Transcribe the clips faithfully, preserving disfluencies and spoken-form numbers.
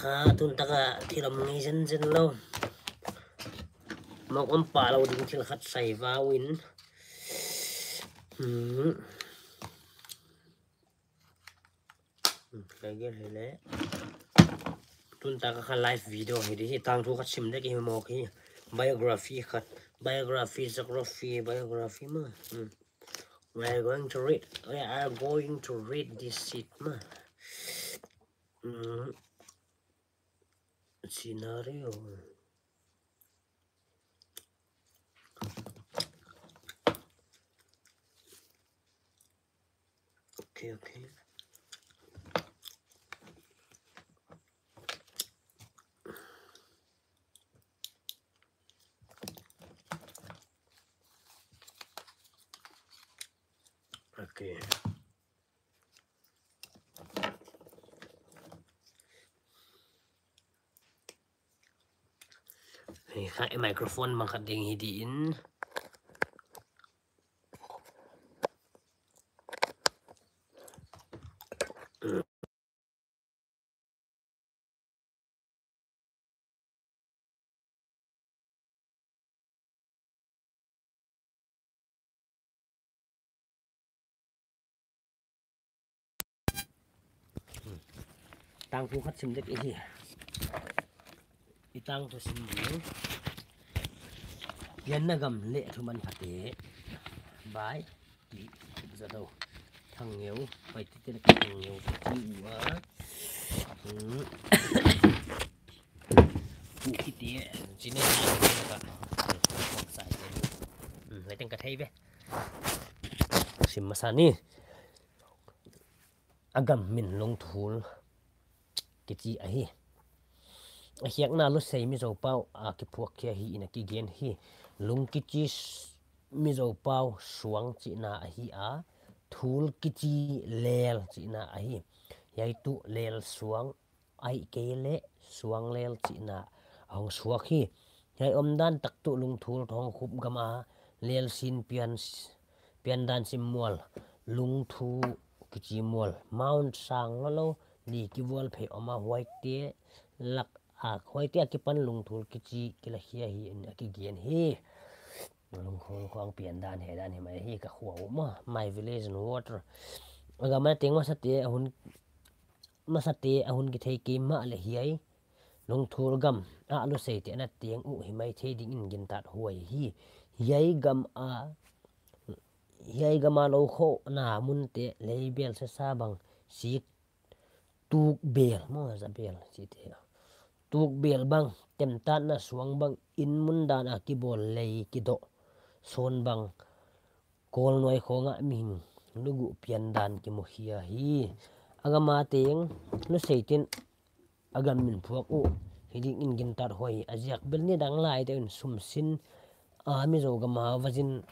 Ka tun taka thil om ngei zenzen lou. Mawk om pah lou ding thil khat sai va uh in. Hmm. Hmm, lagi lele. Tun taka ka live video hi di hi, tangthu khat sim dek hi mawk hi. Biography khat. Biography, geography, biography mah. Hmm. We are going to read. We are going to read this shit mah. Hmm. Scenario. Okay, okay. Okay. Hei, kha e microphone bang khat ding hi di in. Tangthu khat sim dek i hi. I tangthu sim ding. Pianna gam leh thuman phate. Bai. Ti. Zato. Thang ngeu. Bai ti te leh thang ngeu. Ti ua. Hmm. Pu kiti, cine ka, sa ite. Hmm, lai teng ka thei ve. Sim masa ni. A gam min Lungthul kichi ahi. A hiakna Lusei Mizo pau a kiphuak khia hi in a kigen hi. Lung kichi s-, Mizo pau suang chihna ahi a. Thul kichi lel chihna ahi. Hiai tuh lel suang ahihkeileh suang lel chihna a hong suak hi. Hiai omdan tak tuh Lungthul Thawngkhup gam a lel sin pian, piandan sim mual, Lungthu kichi mual, mount sang lolo li kivual phei om a, huaite lak a, huaite a kipan Lungthul kichi kila khia hi in a kigen hi. Lungthul khawng piandan hedan hi mai hi ka khua uh maw, my village in water. A gam a teng masate a hun, masate a hun kithei kei mahleh hiai Lungthul gam a Luseite ana teng uh hi maithei ding in gintat huai hi. Hiai gam a, hiai gam a lou khohna munte lei bel sesa bang sik tuk bel, maw, za bel, chite. Tuk bel bang, temtatna suang bang, in mun dan a kibawl lei kidoh. Sawn bang, Kawlnuai khawng a mihing, luguh piandan kimu khia hi. A gam a teng, Luseiten, a gam min phuak uh, hi ding in gintat huai, a ziak bel nidang lai deuh in sum sin, a Mizo gam a va zin,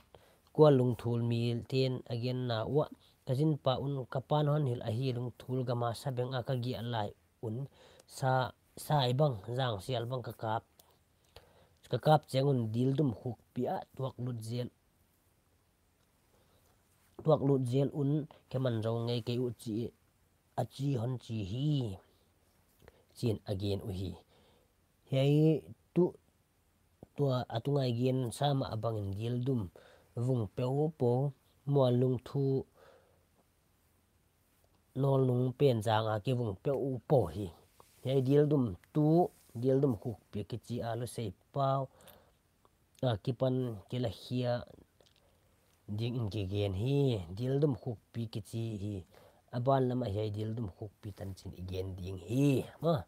kua Lungthul miten a genna uah, ka zinpa un ka pan hon hilh ahi Lungthul gam a sabeng a ka giah lai un sa, sai bang, zangsial bang ka kap. Ka kap chiang un Dildum khukpi ah tuak lut zel, tuak lut zel un ke man zo ngei kei uh chi, a chi hon chi hi. Chi'n a gen uhi. Hiai tuh tua a tunga i gen sa mah bangin Dildum vung peuhpeuh, Muallungthu Nawlnung pen zang a kivung peuhpeuh hi. Hiai Dildum tuh, Dildum khukpi kichi a Lusei pau a kipan kila khia ding in kigen hi. Dildum khukpi kichi hi. A ban lam ah hiai Dildum khukpi tanchin i gen ding hi. Maw.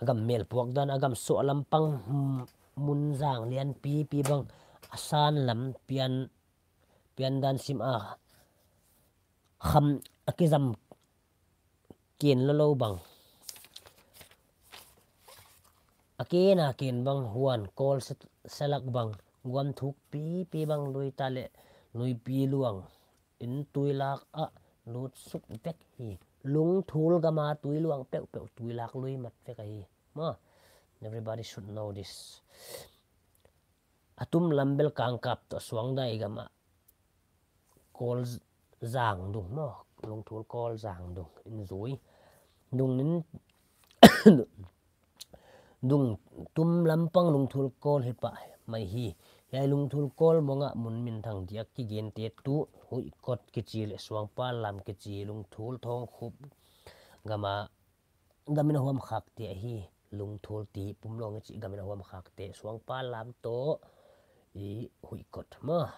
A gam mel puak dan, a gam suah lampang, hmm, mun zang lianpipi bang, a san lam pian, piandan sim a kham a kizam ken lolo bang, a ken a ken bang, huan kawl se-, selak bang, guam thukpipi bang, lui ta leh luipi luang in tuilak ah lut suk vek hi. Lungthul gam a tuiluang peuhpeuh tuilak lui mat vek ahi. Maw, everybody should know this. A tum lam bel Kangkap toh Suangdai gam ah kawl zang dung maw, Lungthul kawl zang dung in zui. Dung in Dung tum lampang Lungthul Kawl hi pah mai hi. Hiai Lungthul Kawl mong ah mun minthang diak kigente tuh Huihkot kichi leh Suangpal lam kichi Lungthul Thawngkhup gam a gam in a huam khakte ahi. Lungthul ti pumlong i chih gam in a huam khakte Suangpal lam toh i Huihkot maw.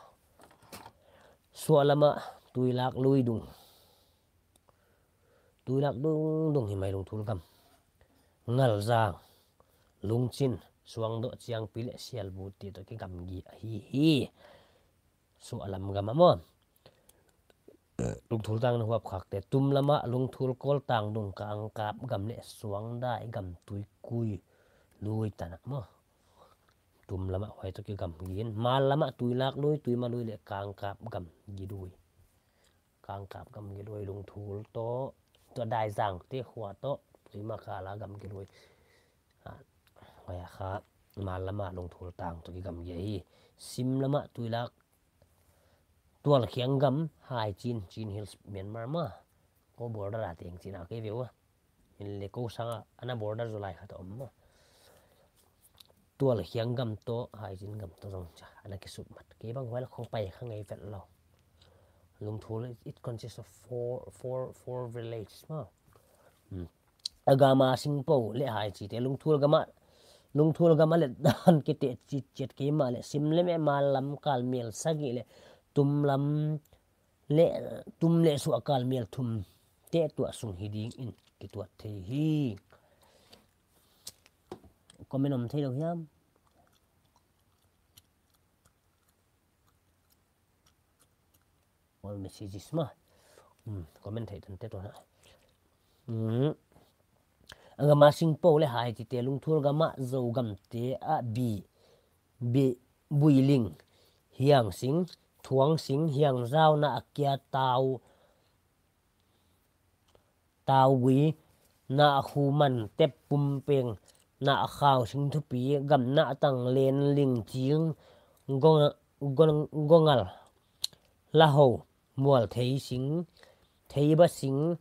Suahlam ah Tuilak Lui Dung. Tuilak Dung dung hi mai Lungthul gam. Ngalzang, Lungchin, Suangdoh, Chiangpi leh Sialbu te toh kigamgi ahi hi. Suahlam gam ah maw. Lungthul tang in a huam khakte. Tum lam ah Lungthul Kawl tang dung Kangkap gam leh Suangdai gam Tuikui Lui tan ah maw. Tum lam ah huai toh kigamgi in. Mal lam ah Tuilak Lui, Tuima Lui leh Kangkap gam Gilui. Kangkap gam Gilui Lungthul toh, toh Daizang te khua toh, Tuima kal a gam Gilui. Ah, huai a kha, Mal lam ah Lungthul tang toh kigamgi hi. Sim lam ah Tuilak, Tualkhiang gam, Haichin, Chin Hills, Myanmar maw. Kou border a teng Chin a kei ve ua. Hinleh kou sang a, ana border zaw lai khat a om maw. Tualkhiang gam toh, Haichin gam toh zong cha, ana kisuk mat. Kei bang huai lah khong pai kha ngei vet lou. Lungthul, it, it consists of four, four, four villages maw. Hmm. A gam a Singpou leh Haichi te Lungthul gam ah, Lungthul gam ah leh dan kite chitchiat kei mahleh Sim leh Mal lam kal mel sagih leh Tum lam leh Tum leh Suah kal mel thum te tuah sung hi ding in kituat thei hi. Comment om thei lou hiam? All messages maw. Hmm, comment thei tan te tuan a. Hmm. A gam a Singpou leh Haichi te Lungthul gam ah Zogam te a Bi, Bi, Builing, Hiangsing, Thuangsing, Hiangzau na a kia Tau, Taugui, na a Khuman, Tep, Pumpeng, na a Khau, Singthupi, gam na a Tanglen, Lingching, Gong-, Gong-, Gongal, Lahou, Mualthei Sing, Theiba Sing,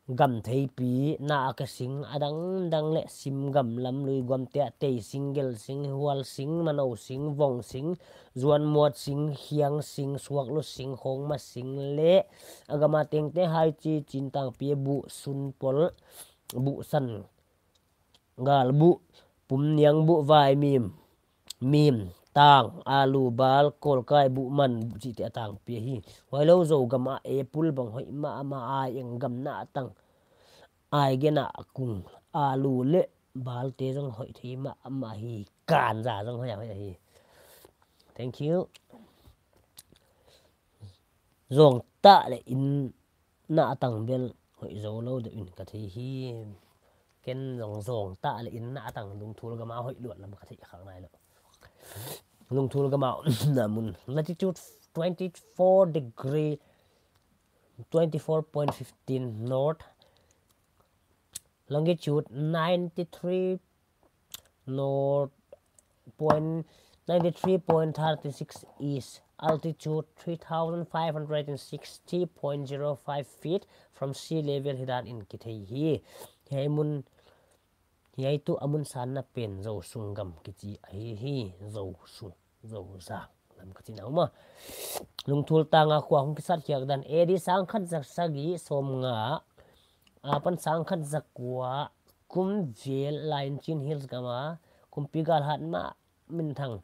Gamtheipi, na a Ke Sing, a dangdang leh Sim gam lam Luiguam te ah Tei Sing, Gel Sing, Hual Sing, Manou Sing, Vong Sing, Zuanmuat Sing, Hiang Sing, Suaklu Sing, Khongma Sing leh a gam a tengte Haichi, Chin Tangpi, Buh Sun Pol, Buh San, Gal Buh, Pum Niang Buh, Vai Mim, Mim, Tang, Alu, Bal, Kolkai, Buh Man, Buh chihte a tangpi hi. Huailou Zogam ah Apple bang hoih mahmah, Ai Eng gam na a Tang, Ai Gen a Kung, Alu leh Bal te zong hoih thei mahmah hi. Kan za zong hoih a hoih a hi. Thank you. Zong ta leh in na a Tang bel hoih zou lou deuh in ka thei hi. Ken zong zong ta leh in na a Tang Lungthul gam a hoih luat lam ka thei khak nai lou. Lungthul gam a na mun latitude twenty-four degree, twenty-four point fifteen north, longitude ninety-three north, point ninety-three point thirty-six east, altitude three thousand five hundred and sixty point zero five feet from sea level hi dan in kithei hi. Hiai mun, hiai tuh a mun sanna pen Zosung gam kichi ahi hi. Zosung, Zozang lam ka chihna uh maw. Lungthul tang a khua hong kisat khiak dan A D sangkhat za sagih sawmnga apan sangkhat za kua kum vel lai in Chin Hills gam a kumpi gal hat mah minthang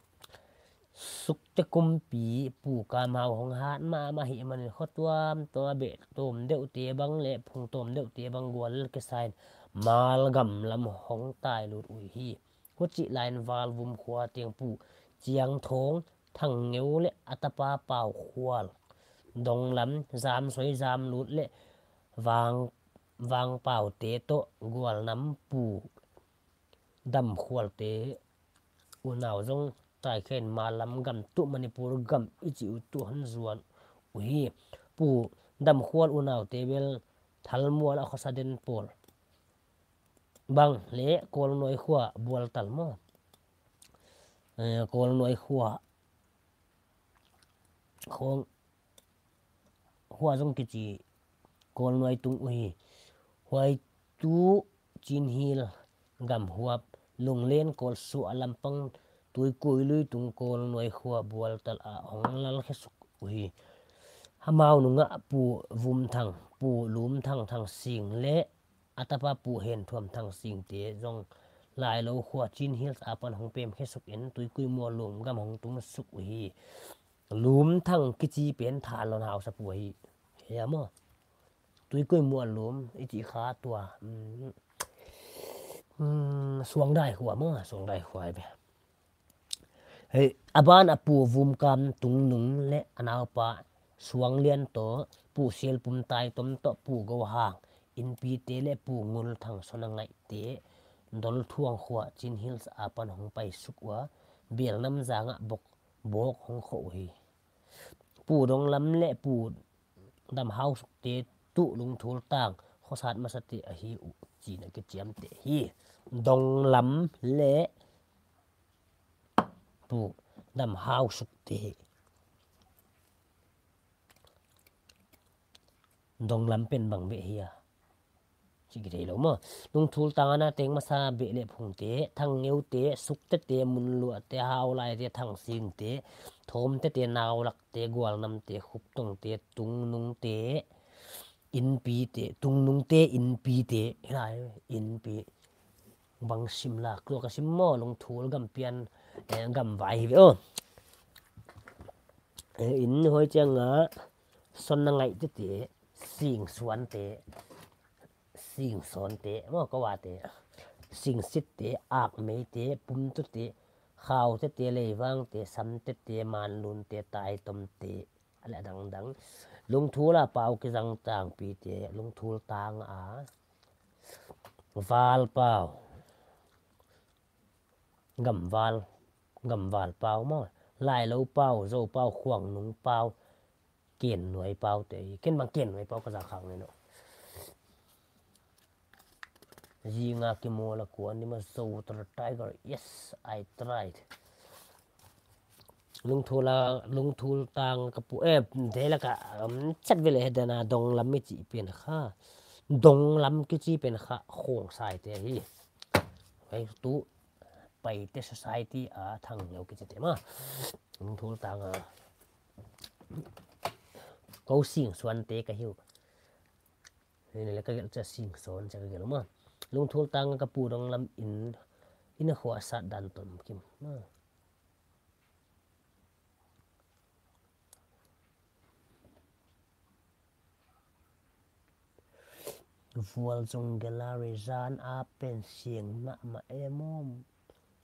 Sukte kumpi Pu Kamhau hong hat mahmah ahihmanin kho tuamtuam a beh tawm deuhte bang leh phung tawm deuhte bang gual kisai in Mal gam lam hong tai lut uhi. Huchih lai in Valvum khua teng Pu Chiangthong, Thangngeu leh a tapa Paukhual, dong lam Zamsoi, Zamlut leh Vang, Vangpaute toh gual nam Pu Damkhualte unau zong tai khin Mal lam gam tuh Manipur gam i chih uh tuh hon zuan uhi. Pu Damkhual unaute bel Thalmual a khosa den pawl bang leh Kawlnuai khua Bualtal maw. Eh, Kawlnuai khua khong, khua zong kichi Kawlnuai tung uhi. Huai tuh Chin Hill gam huap, Lunglen kawl suah lampang, Tuikui lui tung kawl nuai khua bual tal a hong lal khe suk uhi. Hamau nung a Pu Vumthang, Pu Lumthang Thangsing leh a tapa Pu Henthuam Thangsing te zong Lailou khua Chin Hills apan hong pem khe suk in Tuikui mual lum gam hong tung suk uhi. Lumthang kichi pen Thanlon hausa pu ahi. Hia maw? Tuikui mual lum i chih kha tua. Mm, mm, Suangdai khua maw, Suangdai khua ai be. Hei, a ban a Pu Vumkam Tungnung leh a naupa Suanglian toh, Pu Sialpum Taitom toh, Pu Gohang Inpite leh Pu Ngulthang Sona Ngaihte, Dolthuang khua Chin Hills apan hong pai suk ua, Bialnam zang ah bawk, bawk hong khoh uhi. Pu Donglam leh Pu Damhau Sukte tuh Lungthul tang khosat masate ahi uh chih na kichiamteh hi. Donglam leh Pu Damhau Sukte. Donglam pen bang beh hia? Chih kithei lou maw. Lungthul tang a na teng masa beh leh phungte, Thangngeu te, Sukte te, Munluah te, Haulai te, Thangsing te, Thawmte te, Naulak te, Gualnam te, Khuptong te, Tungnung te, Inpite, Tungnung te, Inpite, hilai, Inpi. Bang sim lak lua ka sim maw, Lungthul gam pian, eh, gam vai hi ve aw. Eh, in hoi chiang a, Sona Ngaihte te, Singsuan te, Singsawn te, maw ka wa te, Singsit te, Akmei te, Pumtu te, Khaute te, Leivang te, Samte te, Manlun te, Taitom te, a leh dangdang. Lungthul a Pau Kizang Tangpi te, Lungthul tang a Val Pau, Gamval, Gamval Pau maw, Lailou Pau, Zou Pau, Khuangnung Pau, Kennuai Pau te, ken bang Kennuai Pau ka za khak ne no. Zinga kimawl a kuan ni ma zo tra tiger. Yes, I tried. Lungthul a, Lungthul tang ka pu, eh, de la ka, um, chat vele he dana Donglam mi chi pen kha. Donglam kichi pen kha Khongsai te hi. Hei tu Paite society a Thangngeu kichi te ma. Lungthul tang a. Kou Singsuan te ka hi uh. Hei le ka gelh cha Singsawn cha ka gelh ma. Lungthul tang ka pu Donglam in, in a khua sat dan tom kim ma. Vualzung Gallery zan a pen siang mahmah em aw.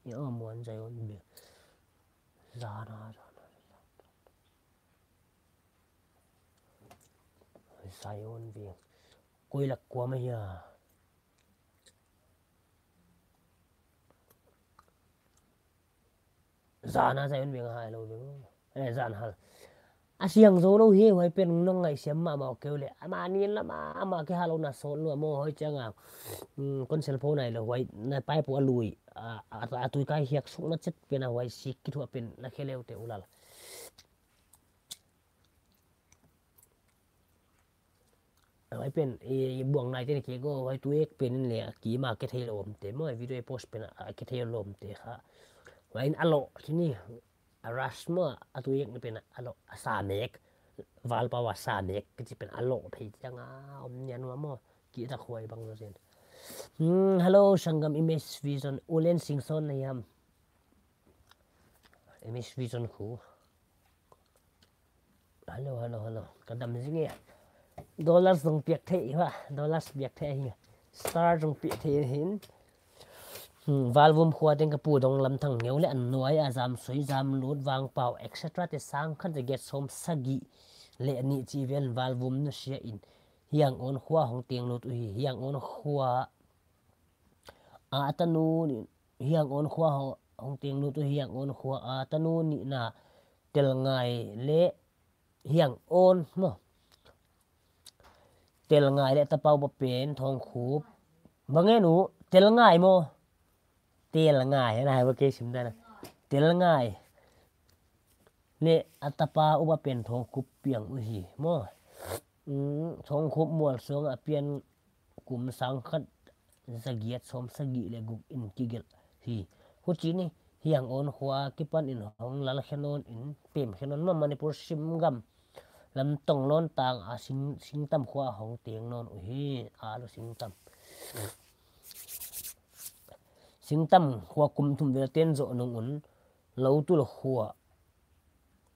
I aw muan Zion be. Zan a, zan a, zan a. Zion be. Koi lak kua ma hia. Zan a Zion veng a hai lou veng. Eh, zan hal. A siang zou lou hi, huai pen nong ngaihsiam mahmah keu le. Amah ni la mahmah ke ha lou na sawt lou maw hoi chiang a. Mm, kon cell phone nai lou huai, na pai pu a lui. A, a, a tui kai hiak suk na chet pen a huai sik kithuah pen na khe leu te ulal. Huai pen, i, i buang nai te ni ke go, huai tu ek pen in le, a ki ma ke thei lou om te, maw, video post pen a ke thei lou om te kha. Huai in a lo, chini, a rush maw, a tu ek ni pen a lo, a sa mek, Valpau a sa mek, kichi pen a lo, thei chiang a, om nian ua maw, ki ta khuai bang lo zen. Hmm, hello, Sangam Image Vision, Ulen Singson na hiam. Image Vision khu. Hello, hello, hello. Ka dam zing e. Dollars zong piak thei hi. Dollars piak thei hi. Star zong piak thei hin. Hmm, Valvum khua teng ka pu Donglam Thangngeu le an nuai a Zamsui, Zamlut, Vangpau, et cetera te sang khat za giat sawm sagih le nih chi ven Valvum nusia in Hiang On khua hong teng lut uhi. Hiang On khua a tanu ni Hiang On khua ho-, hong teng lut uh Hiang On khua a tanu nihna Telngai le Hiang On maw. Telngai le tapa upa pen Thongkhup. Bang e nu, Telngai maw. Telngai, na hai ba ke sim dan a. Telngai. Le a tapa upa pen Thongkhup piang uhi maw. Mm, Thongkhup mual suang a pian kum sang khat zagiat sawmsagih leh guk in kigelh hi. Huchi ni hiang awn khua kipan in hong lal khe nawn in, pem khe nawn mah Manipur sim gam lam Tonglon tang a Sing, Singtam khua hong teng nawn uhi, a lu Singtam. Singtam khua kum thum vel ten zoh nung un, Loutul khua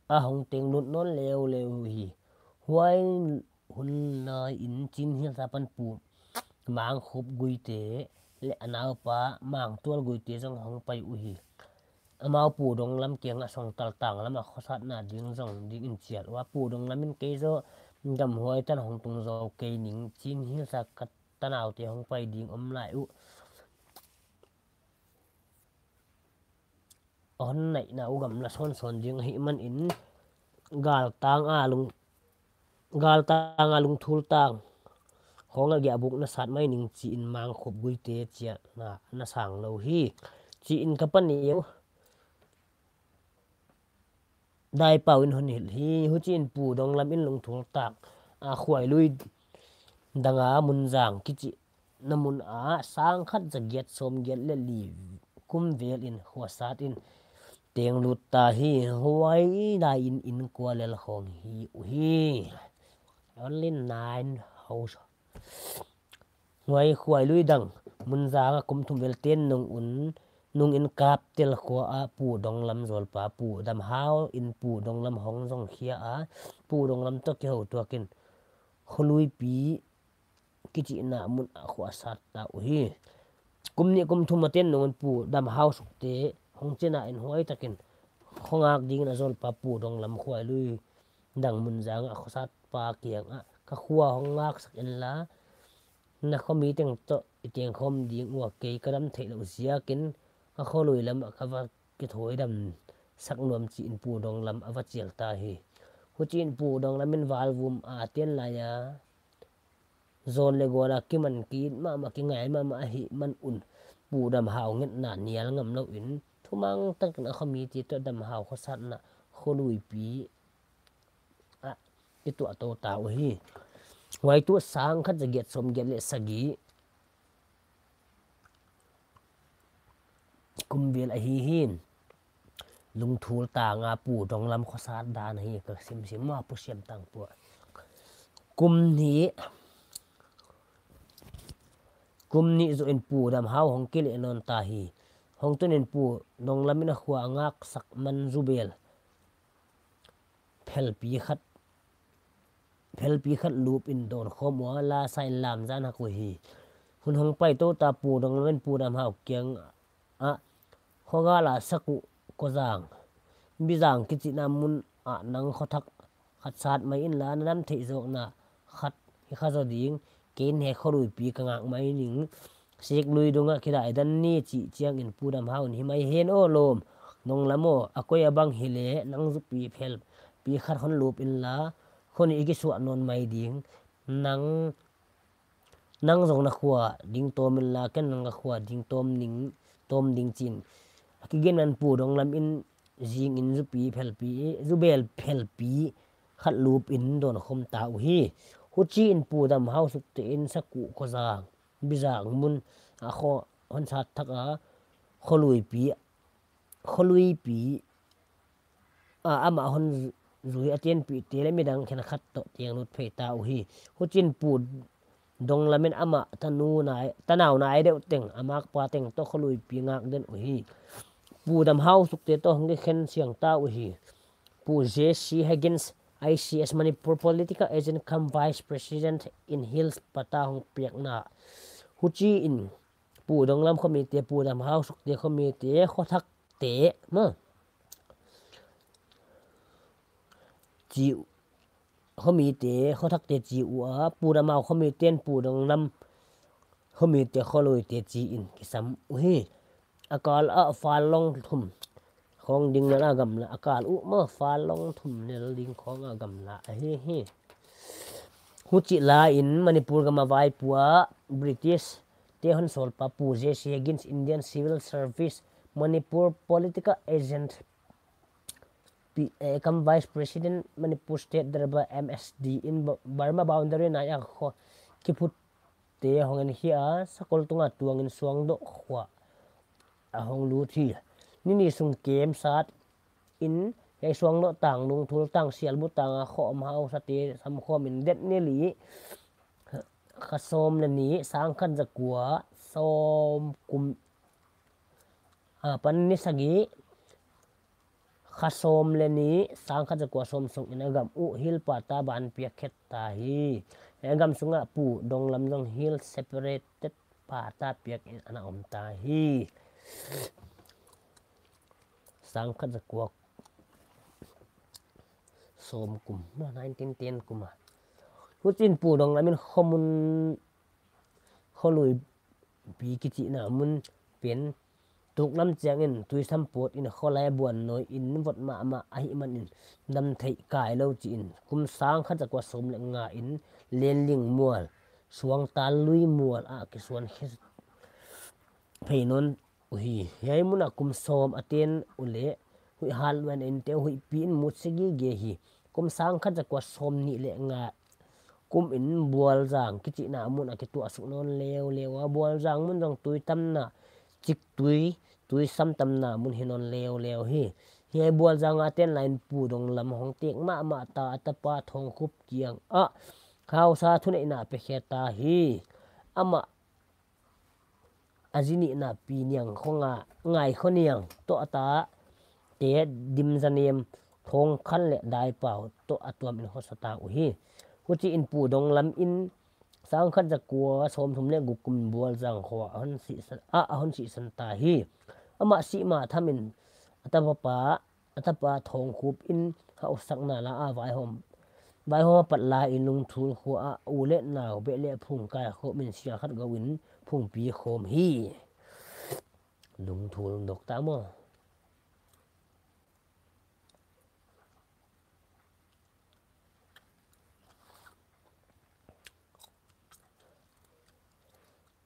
a hong teng lut nawn leuleu hi. Huai hun lai in Chin Hills a pan Pu Mangkhup Guite leh a naupa Mangtual Guite zong hong pai uhi. Amau Pu Donglam kiang a Songtal tang lam a khosatna ding zong ding in chial ua, Pu Donglam in kei zaw gamhuai tan hong tung zaw kei ning, Chin Hills a ka tanaute hong pai ding om lai uh. Hon naihna uh gamla sawnsawn ding ahih man in, galtang a lung, galtang a lungthul tang khong a giahbuk na sat mai ning chi in Mangkhup Guite chiahna na sang lou hi, chi in ka pa neu Daipau in hon hilh hi. Huchi in Pu Donglam in lungthul tang a Khuailui dang a Munzang kichihna mun ah sangkhat zagiat sawmgiat leh li kum vel in khua sat in teng lut ta hi. Huai lai in inn kua lel khong hi uhi. Only nine house. Huai Khuailui dang Munzang a kum thum vel ten nung un, nung in Kaptel khua a Pu Donglam zawlpa Pu Damhau in Pu Donglam hong zong khia a, Pu Donglam toh kihou tuak in Kholuipi kichihna mun ah khua sat ta uhi. Kum nih kum thum a ten nung un Pu Damhau Sukte hong chena in huai tak in khongak ding in a zawlpa Pu Donglam Khuailui dang Munzang a khosatpa kiang ah, ka khua hong ngaksak inla, na khomi teng toh i tengkhawm ding ua, kei ka dam theih louh ziak in ka kholui lam ah ka va kithuaidam sak nuam chi in Pu Donglam a va chial ta hi. Huchi in Pu Donglam in Valvum a ten lai a, zawn leh gawl a kiman kit mahmah, kingai mahmah ahih man un, Pu Damhau ngetna nial ngam lou in, thumang tak in a khomite toh Damhau khosatna Kholuipi ah kituah tou ta uhi. Huai tuh sangkhat zagiat sawmgiat leh sagih kum vel ahi hi. Lungthul tang a Pu Donglam khosat dan hi ka simsim ma Pu Siam Tang Pu. Kum nih, kum nih zoh in Pu Damhau hong kileh nawn ta hi. Hong tun in Pu Donglam in a khua a ngaksak man zubel phelpi khat, phelpi khat lup in dawn khawm ua, la sa in lam zan hak uhi. Hun hong pai tou ta Pu Donglam in Pu Damhau kiang ah, khogal a Sakuh Kozang, Bizang kichihna mun ah nang khothak khat sat mai inla, na dam theih zawkna khat hi kha zaw ding, kei in he Kholuipi ka ngak mai ning, Siklui dung ah kidai dan ni chih chiang in Pu Damhau in hi mai hen aw lawm, Donglam aw, a koi a bang hileh nang zupi phelpi khat hon lup inla, khoni i kisuah nawn mai ding, nang nang zong na khua ding tawm inla, ken zong ka khua ding tawm ning, tawm ding chi in. A kigen man Pu Donglam in zing in zupi phelpi, zubel phelpi khat lup in dawn khawm ta uhi. Huchi in Pu Damhau Sukte in Sakuh Kozang, Bizang mun ah khua hon sat thak a, Kholuipi, Kholuipi ah amah hon zui a tenpihte leh midang khenkhat toh teng lut phei ta uhi. Huchi in Pu Donglam in amah tanu nai, tanau nai deuh teng, a makpa teng toh Kholuipi ngak den uhi. Pu Damhau Sukte toh hong kikhen siang ta uhi. Pu J C Higgins, I C S, Manipur Political Agent cum Vice President in Hills pata hong piakna. Huchi in Pu Donglam khomite, Pu Damhau Sukte khomite, khothakte, ma. Chi khomite, khothakte chi ua, Pu Damhau khomite in Pu Donglam khomite kholuite chi in kisam uhi. A kal ah fal long thum khong ding nel a gamla, a kal uh ma fal long thum nel ding khong a gamla ahi hi. Huchi lai in Manipur gam a vaipu a British te hon sawlpa Pu J C Higgins, Indian Civil Service, Manipur Political Agent, P A cum Vice President, Manipur State Darbar, M S D, in Ba-, Burma boundary nai a kho kiphut te hong en khia, sakol tunga tuangin Suangdoh khua a hong lut hi. Ni nih sung kem sat in, hiai Suangdoh tang, Lungthul tang, Sialbu tang a khawm hausate samkhawm in, det ni li, kha sawm leh nih, sangkhat zakua sawmthum, apan ni sagih, kha sawm leh nih, sangkhat zakua sawmsung in a gam uh Hill Pata ban piak khet ta hi. A gam sunga Pu Donglam zong Hill Separated Pata piak in ana om ta hi. Sangkhat zakua sawmthum, nineteen ten kum a. Huchiin Pu Donglam in khomun, Kholui pi kichihna mun pen tuklam chiangin tuisam pawt in kholai buan nawi in vot mahmah ahihmanin damtheih kai lou chi in kum sangkhat zakua sawm leh nga in Lenling mual, Suangtal lui mual ah kisuan khe phei nawn uhi. Hiai muna kum sawm a ten uleh huih hat luan in te huihpi in mut se gige hi. Kum sangkhat zakua sawmnih leh nga kum in Bualzang kichihna mun a kituah suk nawn leuleu a, Bualzang mun zong tui tamna, chiktui, tuisam tamna mun hi nawn leuleu hi. Hiai Bualzang a ten lai in Pu Donglam hong tek mahmah ta, a tapa Thawngkhup kiang ah hausa thuneihna pe khe ta hi. Amah a zi nihna Pi Niang Khonga, Ngai Khoniang toh a tate Dimzanem, Thawngkhan leh Daipau toh a tuam in khosa ta uhi. Huchiin Pu Donglam in sangkhat zakua sawmthum leh guk kum Bualzang khua a hon sihsan, ah, a hon sihsan ta hi. Amah sih ma thamin a tapa, a tapa Thawngkhup in hausakna la a vaihawm, vaihawm a pat la in Lungthul khua ah u leh nau beh leh phung kai khawm in sial khat gou in phungpi khawm hi. Lungthul dok ta maw.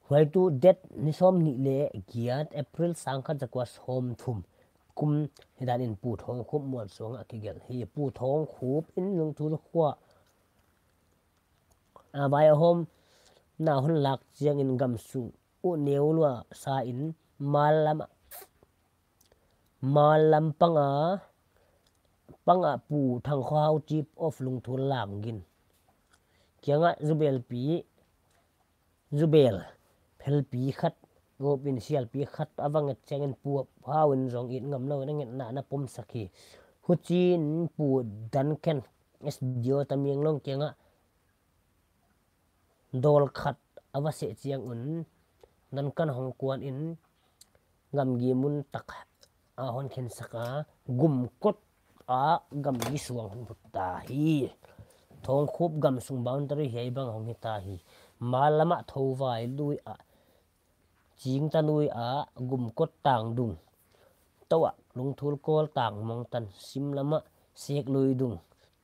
Huai tu det ni sawmnih leh giat April sangkhat zakua sawmthum kum hi dan in Pu Thawngkhup mual suang ah kigelh hi. Pu Thawngkhup in Lungthul khua a vaihawmna hon lak chiangin gam sung uh neu lua sa in mal lam, mal lam panga, panga Pu Thangkhohau Chief of Lungthul Langin kiangah zubelpi, zubel phelpi khat, gawp in sialpi khat a va nget chiangin Pu Hau in zong it ngam lou in a ngetna ana pomsak hi. Huchiin Pu Danken S D O Tamenglong kiangah dawl khat a va seh chiang un Danken hong kuan in gamgi mun tak a hon khensak a, Gumkot ah gamgi suang hon phut ta hi. Thawngkhup gam sung boundary hiai bang hong hi ta hi. Mal lamah Thovai lui ah, Chingta lui ah Gumkot tang dung, tou ah Lungthul kawl tang mong tan, sim lamah Sek lui dung,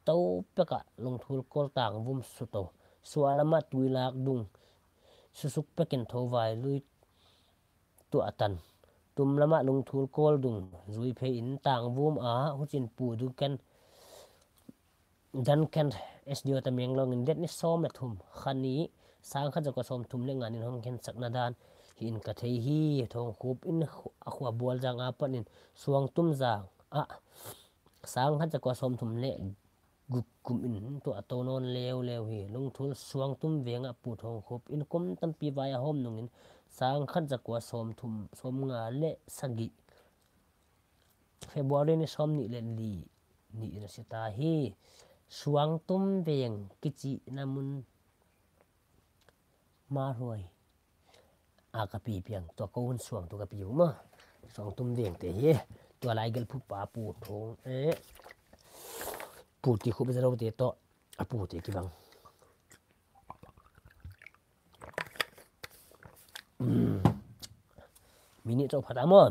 tou pek ah Lungthul kawl tang vum su tou, suah lamah Tuilak dung, susuk pek in Thovai lui tuah tan, tum lamah Lungthul kawl dung zui phei in tang vum ah, huchiin Pu Dunken, Duncan S D O Tamenglong in det ni sawm leh thum, kha nih, sangkhat zakua sawmthum leh nga in hon khensakna dan hi in ka thei hi. Thawngkhup in khu-, a khua Bualzang apan in Suangtum zang ah sangkhat zakua sawmthum leh guk kum in tuah tou nawn leuleu hi. Lungthul Suangtum veng ah Pu Thawngkhup in kum tampi vaihawm nungin sangkhat zakua sawmthum, sawmnga leh sagih February ni sawmnih leh li ni in a si ta hi. Suangtum veng kichihna mun Marhuai a ka pi piang, tua kou hun suang tu ka pi uh maw. Suangtum veng te hi, tua lai gelh phu pa Pu Thawng, eh, Pu Tikhup Zalou te toh a pu te kibang. Mm. Minute chauh pha ta maw.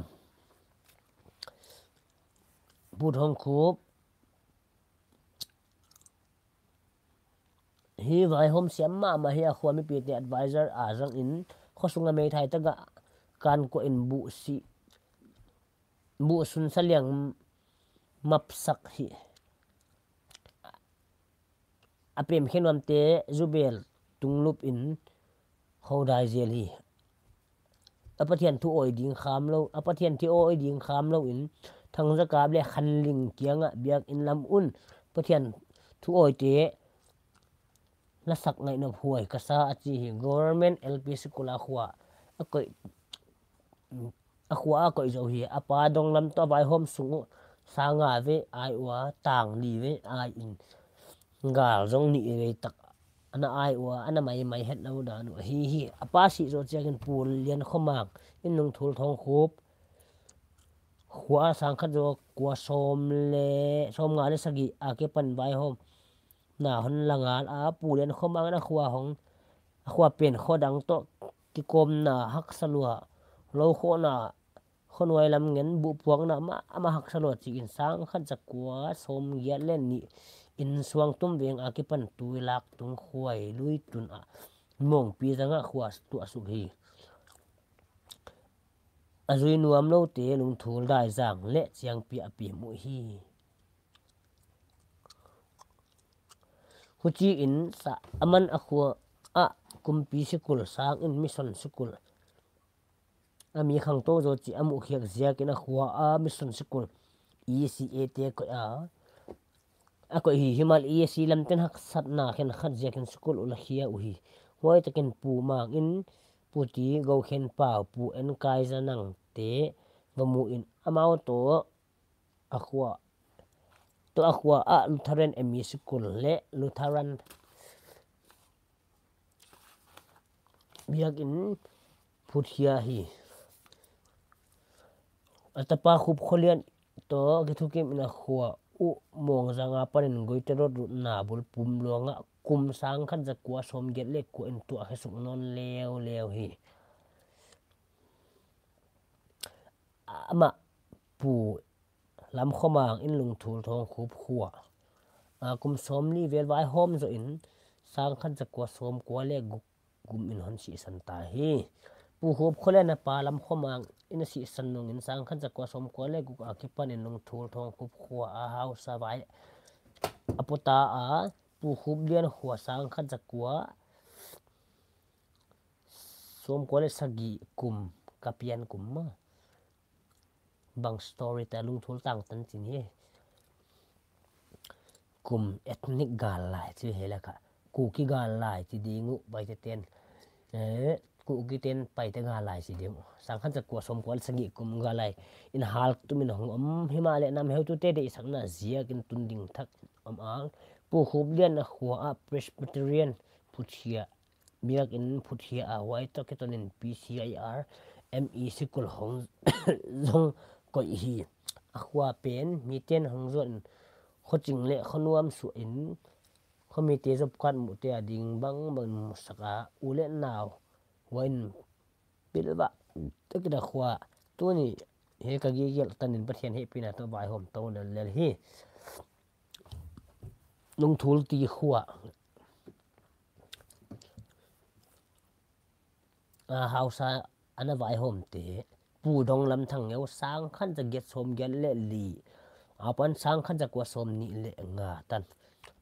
Pu Thawngkhup hi vaihawm siam mahmah hi, a khua mipite advisor a zang in, khosung a meithai tak ah kan kuah in buh si, buh sun sa liang mapsak hi. A pem khe nuam te zubel tunglup in hou dai zel hi. A Pathian thu awi ding khamlou, a Pathian thu awi ding khamlou in Thangzakap leh Khanling kiangah biakin lam un Pathian thu awite lasak ngaihnop huai ka sa a chi hi. Government L P school a khua a koih, a khua a koih zou hi. A pa dong lam toh vaihawm sung uh sang nga vei ai ua, tang li vei ai in, gal zong nih vei tak ana ai ua, ana maimai hetlou dan uh ahi hi. A pa sih zoh chiangin Pu Liankhomang in Lungthul Thawngkhup khua a sangkhat zakua sawm leh, sawmnga leh sagih a kipan vaihawmna hon la ngal a, Pu Liankhomang in a khua hong, a khua pen kho dang toh kikawmna haksa lua, lou khohna, kho nuai lam ngen buh puakna mah, amah haksa lua chiin sangkhat zakua sawmgiat leh nih in Suangtum veng a kipan Tuilak tung Khuailui tun ah Mawngpi zangah khua tuah suk hi. A zui nuam loute Lungthul, Daizang leh Chiangpi a piam uh hi. Huchiin sa aman a khua ah kumpi sikul sangin mission sikul a mi khangtou zaw chih a muh khiak ziakin a khua a mission sikul E C A te koih a, a koih hi. Himahleh E C lamten haksatna khenkhat ziakin sikul uh la khia uhi. Huai takin Pu Mang in Pu Ti, Gokhen Pau, Pu En Kai Za Nang te va mu in amau toh a khua, toh a khua ah Lutheran M E sikul leh Lutheran biakin phutkhia hi. A tapa Khupkholian toh kithukim in a khua uh Mawngzang a panin Goite Road rutna bul Pumluang ah kum sangkhat zakua sawmgiat leh kua in tuah khe suk nawn leuleu hi. Amah Pu Lamkhomang in Lungthul Thawngkhup khua a kum sawmli vel vaihawm zoh in sangkhat zakua sawmkua leh guk kum in hon sihsan ta hi. Pu Khupkholian a pa Lamkhomang in a sihsan nungin sangkhat zakua sawmkua leh guk a kipanin Lungthul Thawngkhup khua a hausa vai a pua ta a, Pu Khuplian khua sangkhat zakua sawmkua leh sagih kum, ka pian kum mah. Bang story ta Lungthul tang tan chin hi. Kum ethnic gal lai chi hi laka. Kuki gal lai chi ding uh, Paite ten. Eh, Kuki ten Paite gal lai chi ding uh. Sangkhat zakua sawmkua leh sagih kum gal lai in hal tumin hong om, himahleh nam heutute deihsakna ziakin tun ding thak om a. Pu Khuplian a khua ah Presbyterian phutkhia biakin phutkhia a, huai toh kitonin P C I R M E sikul hong zong koih hi. A khua pen miten hong zuan, khoching leh khonuam suah in, khomite job card muhte ading bangbang musak a, u leh nau huai in pilvah takin a khua. Tuni hi ka gilgel tanin Pathian hehpihna toh vaihawm tou lellel hi. Lungthul Ti khua a hausa ana vaihawmte, Pu Donglam Thangngeu sangkhat zagiat sawmgiat leh li apan sangkhat zakua sawmnih leh nga tan.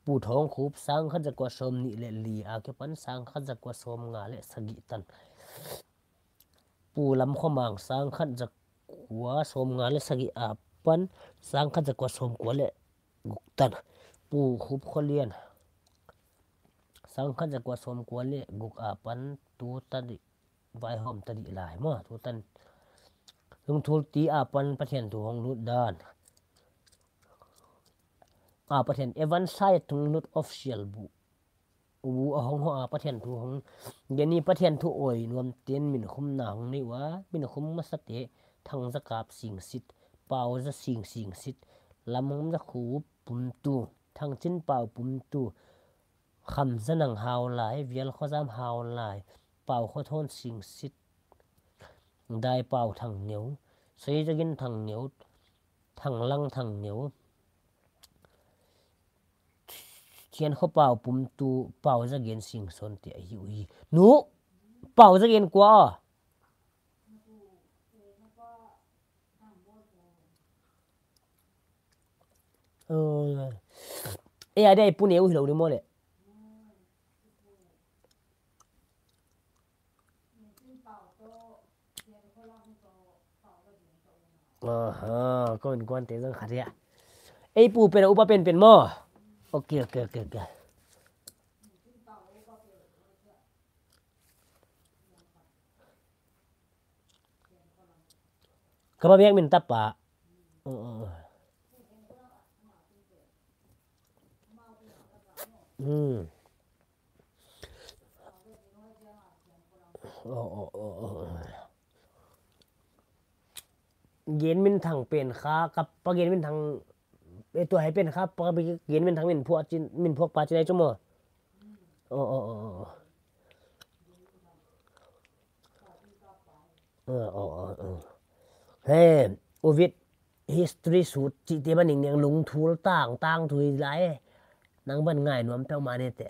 Pu Thawngkhup sangkhat zakua sawmnih leh li a kipan sangkhat zakua sawmnga leh sagih tan. Pu Lamkhomang sangkhat zakua sawmnga leh sagih apan sangkhat zakua sawmkua leh guk tan. Pu Khupkholian sangkhat zakua sawmkua leh guk apan tutan vaihawm ta dih lai maw, tutan. Lungthul Ti apan Pathian thu hong lut dan. A Pathian Evan Sai Thunglut official bu u a hong hoh a, Pathian thu hong gen hi. Pathian thu awi nuamten min khumna hong nei ua, min khum masate Thangzakap Singsit, Pauza Sing Singsit, Lamhomzakhup Pumtu, Thangchinpau Pumtu, Khamzanang Haulai, Vialkhozam Haulai, Paukhothawn Singsit, Daipau Thangngeu, Seizagin Thangngeu, Thanglang Thangngeu, Thiankhopau Pumtu, Pauzagen Singson te ahi uhi. Nu, Pauzagen kua? Eh, eh, a dei Pu Neu hilou ni maw leh. Aha, kon kon te zang khat ya. Ei pu pen upa pen pen mo. Okay, okay, okay, okay. Kaba biak min tapa. Oh, oh, oh. Hmm. Oh, oh, oh, oh. Gen min thang pen kha, kapa gen min thang, e tua hai pen kha, pa gen min thang min phuak chin, min phuak pa chin ai chu mo. Oh, oh, oh, oh. Oh, oh, oh, oh. He, Ovid history sut chihte ba ning niang lungthul tang, tang thui lai. Nang ban ngai nuam peuhmah ne te.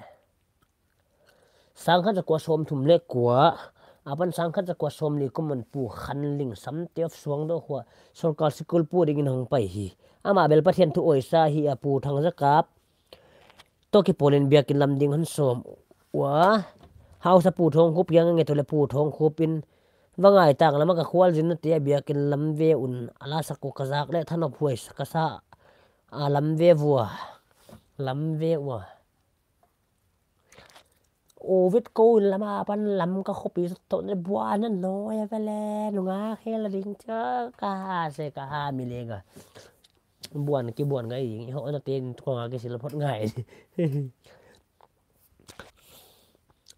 Sangkhat zakua sawmthum leh kua, apan sangkhat zakua sawmli kum in Pu Khanling Samte of Suangdoh khua, sorkar sikul pu dingin hong pai hi. Amah bel Pathian thu awisa hi a, Pu Thangzakap toh kipawlin biakin lam ding hon sawm ua. Hausa Pu Thawngkhup kiang a nget uleh Pu Thawngkhup in, va ngai tang, lama ka khualzinna te biakin lam ve un, a la sak uh ka zak leh thanop huai sa ka sa a, lam ve vua, lam ve ua. Ovid kou in lama pan lam ka khopi toh ne buan na noi a vele, nunga khel ding cha ka ha se ka ha mi le ga. Buan ki buan ngai ding, i ho na ten ko nga ki sil phot ngai.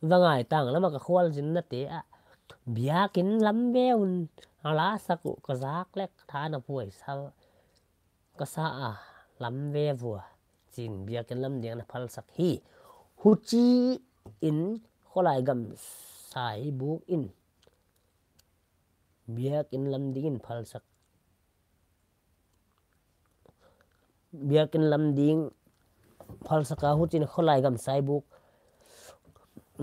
Va ngai tang, lama ka khualzinna te a, biakin lam ve un, a la sak uh ka zak leh thanop huai sa ka sa a, lam ve vua, chin biakin lam ding ana phalsak hi. Huchiin Khawlai Gamsai buk in biakin lam dingin phalsak. Biakin lam ding phalsak a, huchiin Khawlai Gamsai buk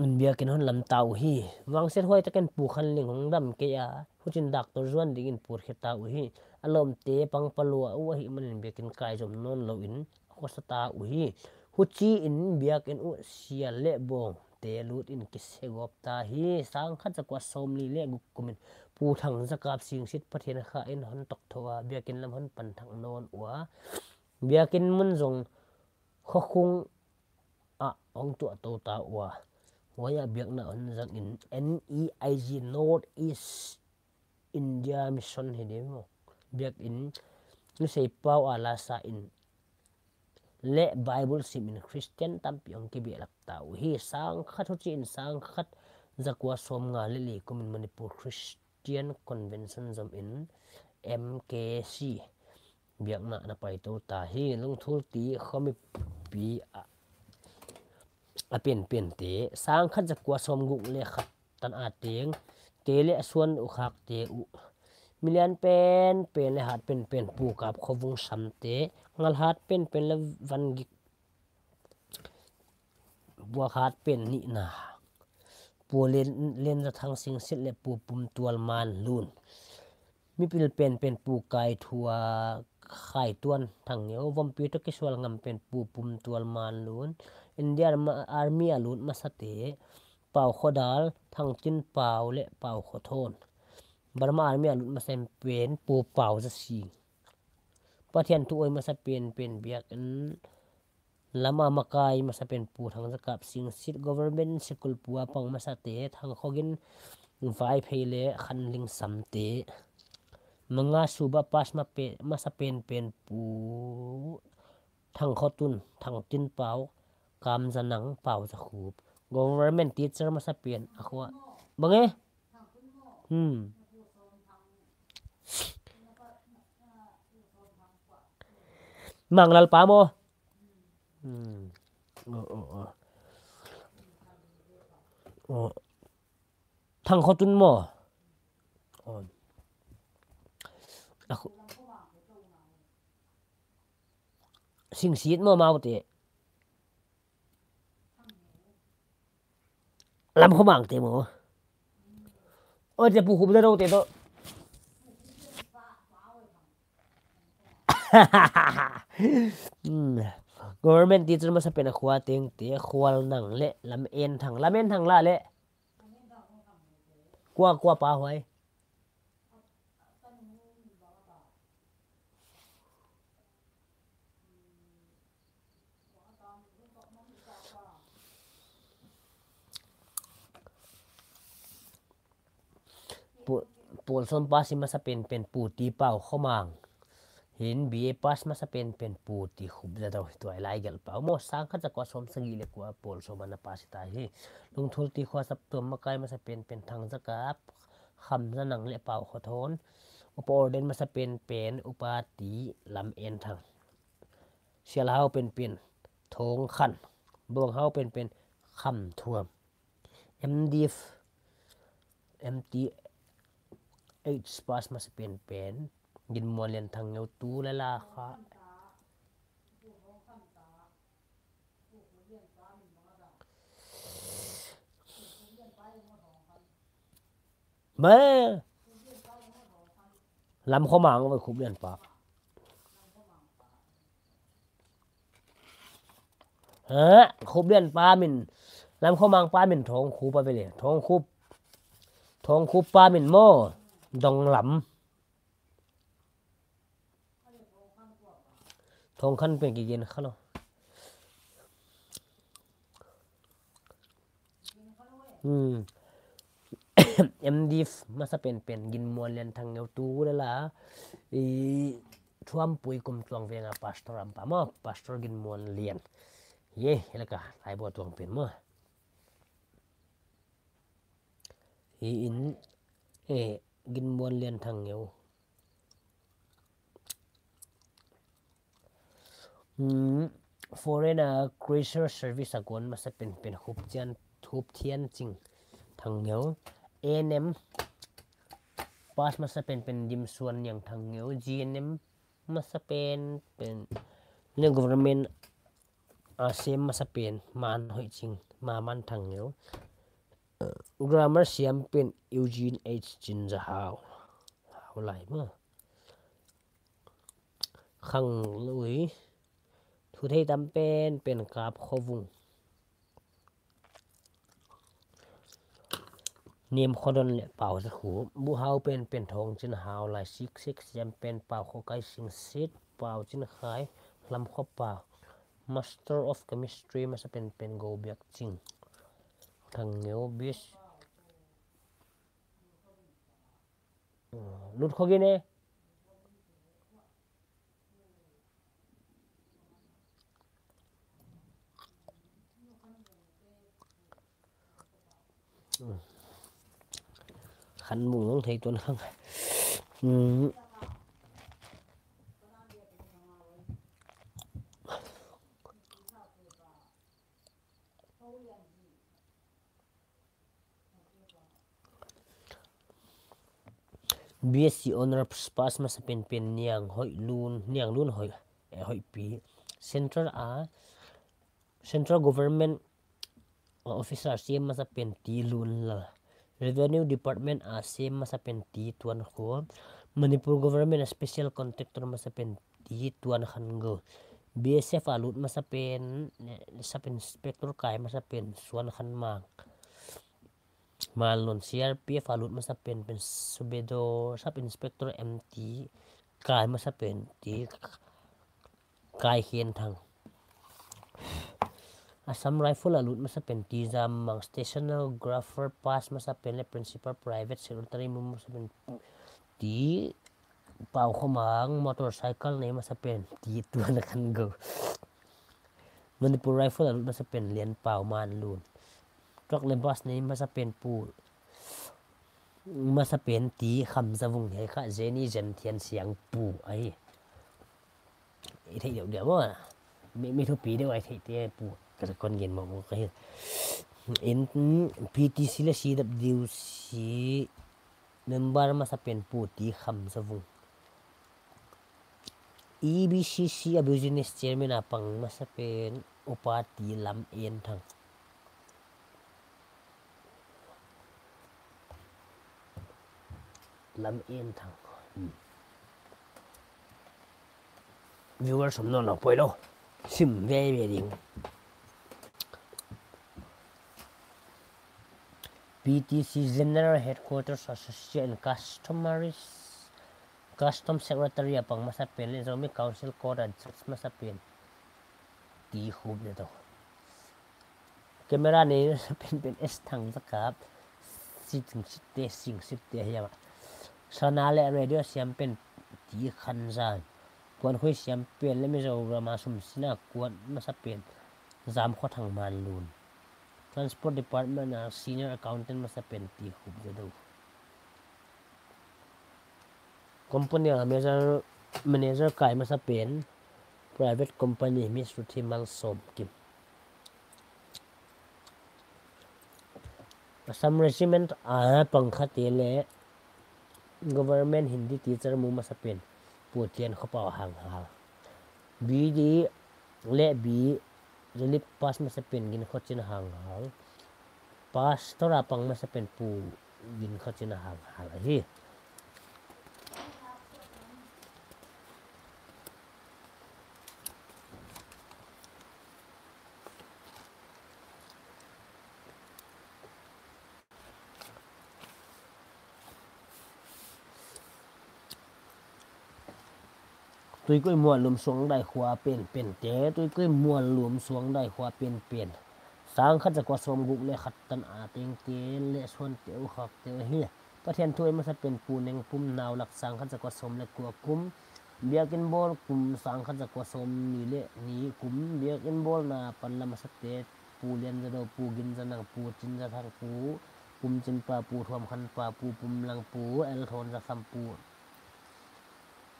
in biakin hon lam ta uhi. Vangsiathuai takin Pu Khanling hong dam kei a, huchiin doctor zuan dingin put khe ta uhi. A lawmte pang palua uh ahih manin biakin kai zom nawn louin a khosa ta uhi. Huchiin biakin uh sial leh bawngte lut in kise gawp ta hi. Sangkhat zakua sawmli leh guk kum in Pu Thangzakap Singsit Pathian kha in hon tok thou a, biakin lam hon pan thak nawn ua. Biakin mun zong Khokhung ah hong tuah tou ta ua. Huai ah biakna hon zang in, N E I G, North East India Mission hi ding maw. Biakin nusei pau a la sa in leh Bible sim in Christian tampi hong kibehlap ta uhi. Sangkhat, huchiin sangkhat zakua sawmnga leh li kum in Manipur Christian Convention zom in M K C biakna na pai tou ta hi. Lungthul ti khomipi a, a penpente, sangkhat zakua sawmguk leh khat tan a teng te leh a suan uh khakte uh, milian penpen leh hat penpen Pu Kap Khovung Samte, ngal hat penpen leh van gik buak hat pen nihna Pu Len, Lenzathang Singsit leh Pu Pumtual Manlun. Mipil penpen Pu Kaithua, Khaituan Thangngeu, Vompi toh kisual ngam pen Pu Pumtual Manlun, Indian ma-, Army a lut masate, Pau Khodal, Thangtin Pau leh Pau Khothawn. Burma Army a lut masa pen Pu Pau Zasing. Pathian thu awi masa penpen biakin lam a makai masa pen Pu Thangzakap Singsit, government sikul pu a pang masate, Thangkhogin Vaiphei leh Khanling Samte. Manga suba pass ma pe-, masa penpen Pu Thangkhotun, Thangtin Pau, Kamzanang, Pau Zakhup. Government teacher masa pen a khua. Bang e? Hmm. Manglal pa maw? Hmm. Oh, oh, oh. Oh. Thangkhotun maw? Oh. A khu-, Singsit maw, maute? Lamkhomangte maw? Oi, te Pu Khupzadote toh. Hmm. Government teacher masa pen a khua tengte, Khualnang leh Lamenthang. Lamenthang lah leh. Kua, kua pa huai? Pawl sawm pass i masa pen pen Pu Ti Pau Khomang. Hi'n B A pass masa pen pen Pu Ti Khup Za Tho, tua i lai gelh pau maw. Sangkhat zakua sawmsagih leh kua pawl sawm ana pass ta hi. Lungthul Ti Khua Saptuam, makai masa pen pen Thang Za Kap, Kham Za Nang leh Pau Kho Thawn. Upa ordain masa pen pen Upa Ti Lam En Thang. Sial hau pen pen Thawng Khan. Bawng hau pen pen Kham Thuam. M D F, M T H pass masa pen pen Ginmuan Lian Thang Ngeu, tu leh la kha. Ba, Lam Khomang, Khup Lian Pa. Ha, Khup Lian pa min, Lam Khomang pa min Thawng Khup a ve leh. Thawng Khup, Thawng Khup pa min maw, Dong Lam. Thawng Khan pen kigen kha lou. Hmm. M D F masa pen pen Ginmuan Lian Thang Ngeu, tu leh la, i, Thuam Pui Kum Tuang Veng a pastor a om pa maw, Pastor Ginmuan Lian. Ye, hiai laka lai bua tuang pen maw. Hi'n, eh, Ginmuan Lian Thang Ngeu. Hmm, foreign a cruiser service a kuan masa pen pen Khup Thian, Khup Thian Ching Thang Ngeu. A N M pass masa pen pen Dim Suan Niang Thang Ngeu. G N M masa pen pen, ne government a sem masa pen Man Hoih Ching, Ma Man Thang Ngeu. Grammar siam pen Eugene H Chin Za Hau. Hau lai maw. Khanglui. Thuthei tam pen pen Kap Kho Vung. Niam Kho Don leh Pau Za Khup. Bu hau pen pen Thawng Chin Hau lai. Sik sik siam pen Pau Kho Kai Sing Sit, Pau Chin Khai, Lam Kho Pau. Master of Chemistry masa pen pen Go Biak Ching Thang Ngeu. Bis. Lut Kho Gin e. Khan Bung Long Thei Tuan Khang. Hmm. B S C Honours pass masa pen pen Niang Hoih Lun, Niang Lun Hoih, eh, Hoih Pi. Central a, Central Government officer sem masa pen Ti Lun Lal. Revenue Department a sem masa pen Ti Tuan Khua. Manipur Government a special contractor masa pen Ti Tuan Khan Go. B S F a lut masa pen, eh, Sub Inspector kai masa pen Suan Khan Mang. Malon. C R P F a lut masa pen pen Subedar, Sub Inspector M T kai masa pen Ti Kai Khen Thang. Assam Rifle a lut masa pen Ti Zam Mang. Stationographer pass masa pen leh Principal Private Secretary mu masa pen Ti Pau Khomang. Motorcycle nei masa pen Ti Tuan Khan Go. Manipur Rifle a lut masa pen Lian Pau Man Lun. Truck leh bus nei masa pen Pu, masa pen Ti Kham Za Vung. Hiai kha Jenny Jen Thian Siang Pu ahi. I theih deuh deuh maw. Mi, mi thupi deuh a i theih te Pu. Ka kon gen maw ka hi. In P T C leh C W C member masa pen Pu Ti Kham Za Vung. E B C C a business chairman a pang masa pen Upa Ti Lam En Thang. Lam En Thang. Hmm. Viewers om nawnlou poi lou. Sim veve ding. P T C General Headquarters Associate and Customary, Custom Secretary a pang masa pen leh Zomi Council Court a judge masa pen Ti Khup Za Tho. Camera nei masa pen pen S Thang Za Kap. Sing sit te, sing sit te hiam. Sana leh radio siam pen T Khanzan. Puankhui siam pen leh Mizoram a sum sina kuan masa pen Zamkhothang Manlun. Transport Department a senior accountant masa pen T Khupzadou. Company a manager, manager kai masa pen private company Miss Ruthi Malsawmkim. Assam Regiment a pang khate leh government Hindi teacher mu masa pen Pu Tian Khopau Hanghal. B D leh B Lit pass masa pen Ginkhochin Hanghal. Pastor a pang masa pen Pu Ginkhochin Hanghal ahi. Tuikui Muallum Suangdai khua penpen te, Tuikui Muallum Suangdai khua penpen. Sangkhat zakua sawmguk leh khat tan a tengte leh suante uh khakte uh ahi. Pathian thu ei masa pen Pu Nengpum Naulak, sangkhat zakua sawm leh kua kum. Biakin bawl kum sangkhat zakua sawmnih leh nih kum. Biakin bawlna panla masate Pu Lianzadou, Pu Ginzanang, Pu Chinzathang, Pu Pumchinpa, Pu Thuamkhanpa, Pu Pumlang, Pu L Thonzakham, Pu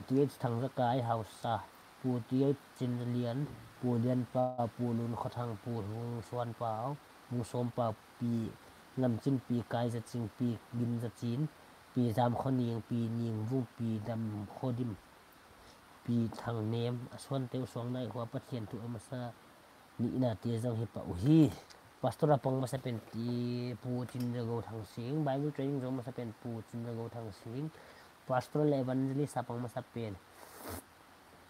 T H Thangzakai Hausa, Pu T H Chinzalian, Pu Lianpa, Pu Lunkhothang, Pu Hungsuanpau, Hungsawmpa, Pi Lamchin, Pi Kaizaching, Pi Ginzachin, Pi Zamkhoning, Pi Ningvung, Pi Damkhodim, Pi Thangnem, a suante uh Suangdai khua Pathian thu ei masa nihna te zong hi pah uhi. Pastor a pang masa pen Pu Chinzagou Thangsing, Bible training zong masa pen Pu Chinzagou Thangsing. Pastor leh evangelist a pang masa pen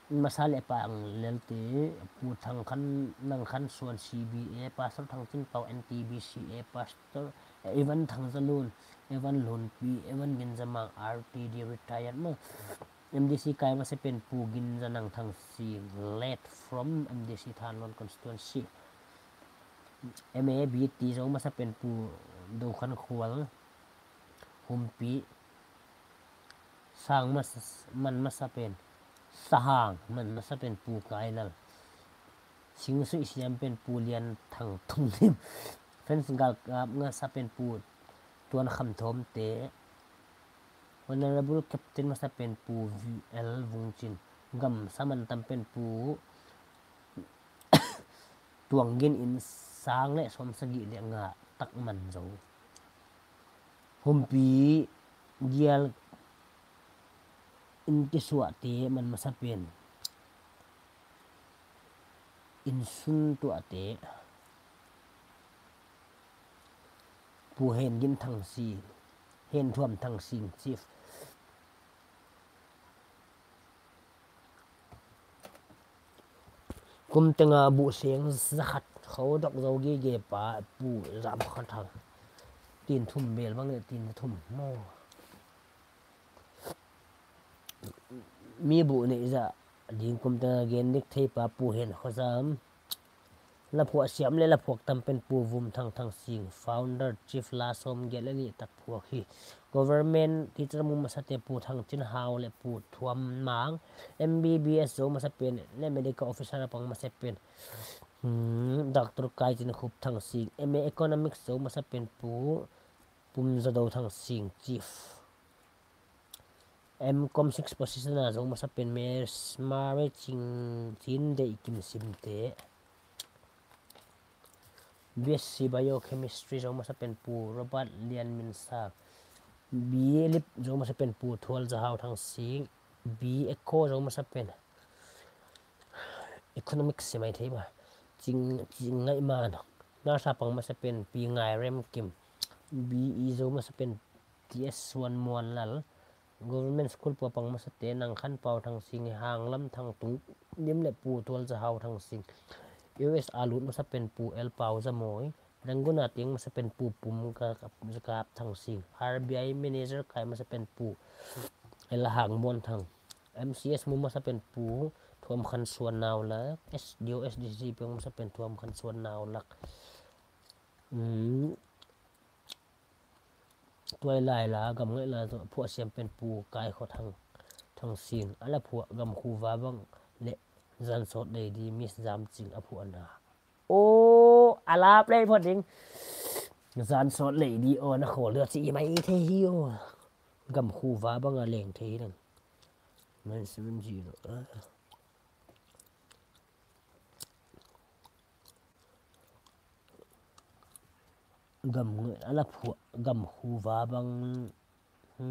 masa leh pang lelte Pu Thangkhan, Nangkhansuan C B A, Pastor Thangchinpau N T B C A, Pastor Evan Thangzalun, Evan Lunpi, Evan Ginzamang R T D retired maw. M D C kai masa pen Pu Ginzanang Thangsing, late from M D C Thanlon constituency. M A B T zou masa pen Pu Doukhankhual, Humpi. Sang mas-, man masa pen, sahang man masa pen Pu Kailal. Singsuih siam pen Pu Lianthang Thumlim. Fence galkap masa pen Pu Tuankhamthawmte. Honourable Captain masa pen Pu V L Vungchin. Gamsa man tam pen Pu Tuanggin in sang leh sawmsagih leh nga tak man zou. Humpi gial in kisuahte man masa pen, insun tuahte, Pu Hengin Thangsing, Henthuam Thangsing, Chief. Kum tenga buh seng zakhat khou dok zou gige pa Pu Zamkhathang. Tin thum bel bang leh tin thum maw. Mi buh neih zah ding kum tenga gen dik thei pa Pu Henkhozam. Laphuak siam leh laphuak tam pen Pu Vumthang Thangsing, founder, chief, la sawmgiat leh nih tak phuak hi. Government teacher mu masate Pu Thangchinhau leh Pu Thuammang. M B B S zou masa pen leh medical officer a pang masa pen, hmm, Doctor Kaichinkhup Thangsing. M A Economics zou masa pen Pu Pumzadou Thangsing, chief. M Com six position a zou masa pen Miss Mary Ching, Chindeih Kimsimte. B S C Biochemistry zou masa pen Pu Robert Lianminsak. B A Lip zou masa pen Pu Thualzahau Thangsing. B A Eco zou masa pen Economics si mai thei ba. Ching, Chingngaihman. Nurse a pang masa pen Pi Ngairemkim. B E zou masa pen T S Suanmuanlal. Government School pua pang masate Nangkhanpau Thangsing, Hanglam Thangtunglim leh Pu Thualzahau Thangsing. U S a lut masa pen Pu L Pauzamoi. Rangoon a teng masa pen Pu Pumzakap Thangsing. R B I manager kai masa pen Pu L Hangmuanthang. M C S mu masa pen Pu Thuamkhansuan Naulak. S D O, S D C peng masa pen Thuamkhansuan Naulak. Hmm. Tuailai la, gam ngai la, tu phuah siam pen Pu Kai Kho Thang, Thang Sin. A la phuah Gam Khuva Bang leh Zan Sawt Lei Di, Miss Zam Ching a phuahna. Aw, a la play phuah ding. Zan Sawt Lei Di, aw, na khawl dia chi i mai thei hi aw. Gam Khuva Bang a leng thei dan. Nine seven zero. Ah. Gam ngai, a la phuah, Gam Khuva Bang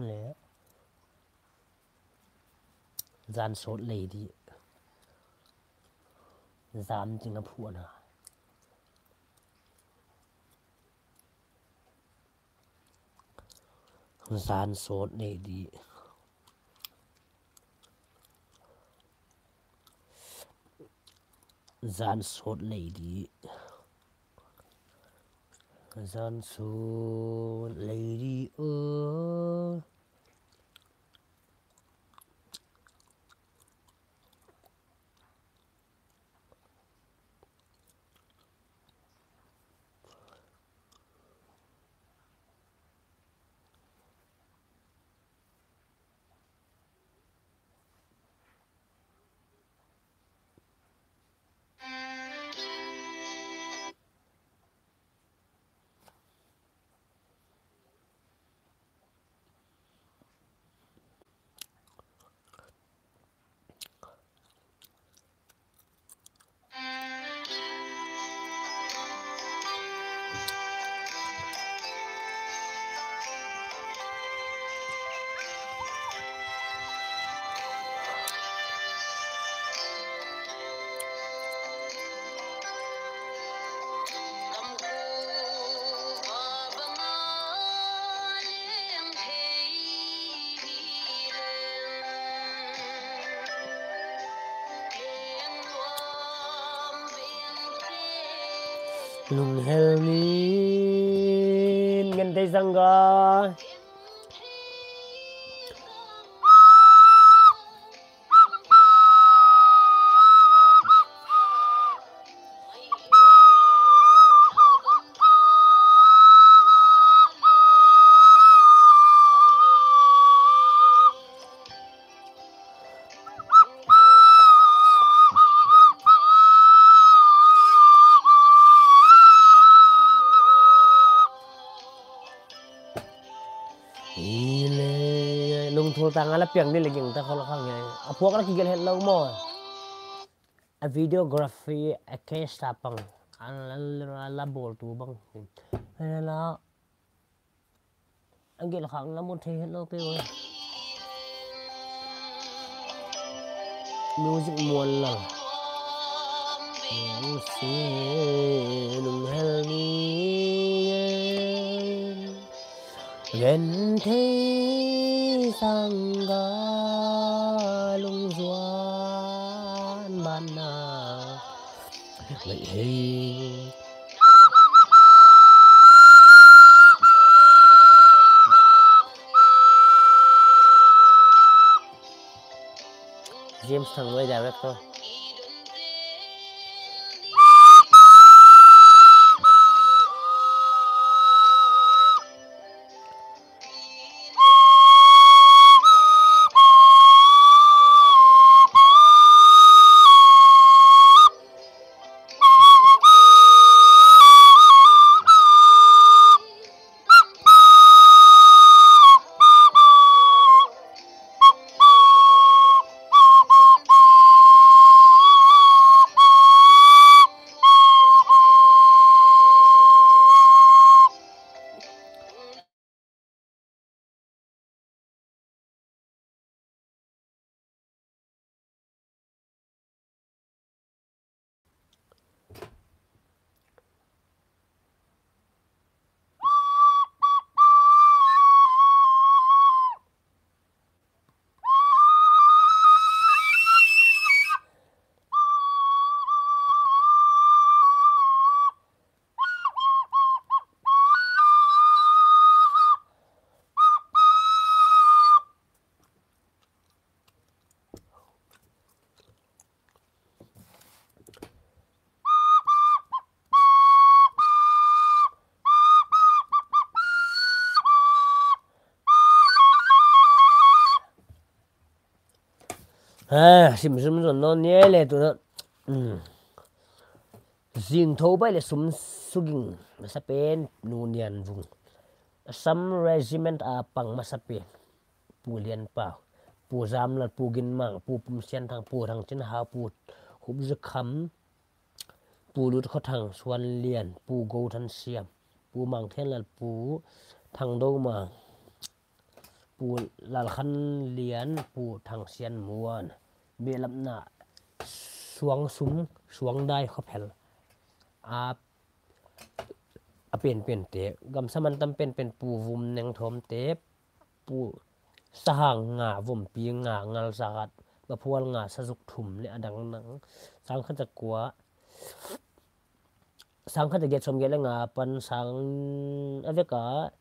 leh Zan Sawt Lei Di. Zam Ching a phuahna. Zan Sawt Lei Di. Zan Sawt Lei Di. Zan Sawt Lei Di, oh. Lunghel nin ngen tei zanga. Ile, lungthul tang a la piang ni leng ta khol khang e. A phuak la kigelh het lou maw. A videography, a case ta pang. A la, la, la bawl tu bang. La, la. A gelh khak na mu thei het lou pe oi. Music mual la. Yang se lunghel ni. Gen thei zanga lungzuan bana. Mai hei. James Thangnuai director. Ah, sim sum zon non ni le tu na. Hmm. Zing tho bai le sum suging masa pen Nu Nian Vung. Assam Regiment a pang masa pen Pu Lian Pau, Pu Zam Lal, Pu Gin Mang, Pu Pum Sian Thang, Pu Thang Chin Hau, Pu Hup Zu Kham, Pu Lut Kho Thang, Suan Lian, Pu Go Than Siam, Pu Mang Thian Lal, Pu Thang Do Mang, Pu Lal Khan Lian, Pu Thang Sian Muan. Behlapna Suang Sum, Suang Dai Kho Phel. A, a penpen te, gamsa man tam penpen Pu Vum Neng Thawm te, Pu Sahang Nga, Vumpi Nga, Ngal Sa Khat, Maphual Nga, Sa Zuk Thum le a dang dang. Sang khat za kua, sang khat za giat sawm giat le nga apan sang a vek a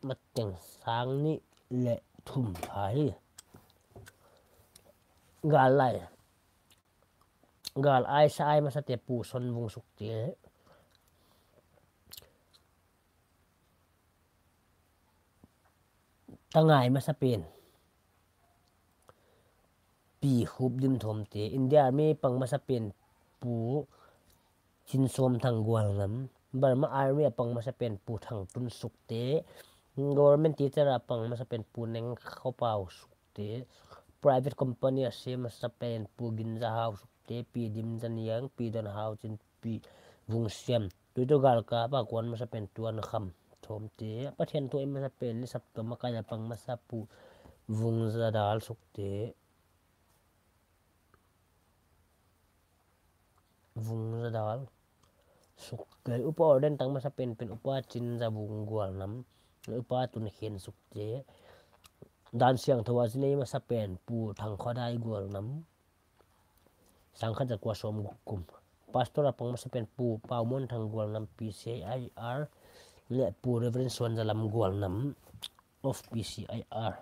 mateng sang nih le thum ahi. Gal lai, gal ai sa ai masa te Pu Son Vung Suk te. Tangai masa pen Pi Hup Dim Thawm te. India Army pang masa pen Pu Chin Sawm Thang Gual Nam. Burma Army a pang masa pen Pu Thang Tun Suk te. Government teacher a pang masa pen Pu Neng Kho Pau Suk te. Private company a sem masa pen Pu Gin Za Hau Suk te, Pi Dim Za Niang, Pi Don Hau Chin, Pi Vung Siam. Tuitu galkap a kuan masa pen Tuan Kham Thawm te. Pathian thu ei masa pen ni sap tua makai a pang masa Pu Vung Za Dal Suk te. Vung Za Dal Suk te. Upa ordain tang masa penpen Upa Chin Za Vung Gual Nam, Upa Tun Khen Suk te. Dan siangthou a zi nei masa pen Pu Thang Kho Dai Gual Nam. Sang khat za kua sawm guk kum. Pastor a pang masa pen Pu Pau Muan Thang Gual Nam, P C I R, le Pu Reverend Suan Za Lam Gual Nam of P C I R.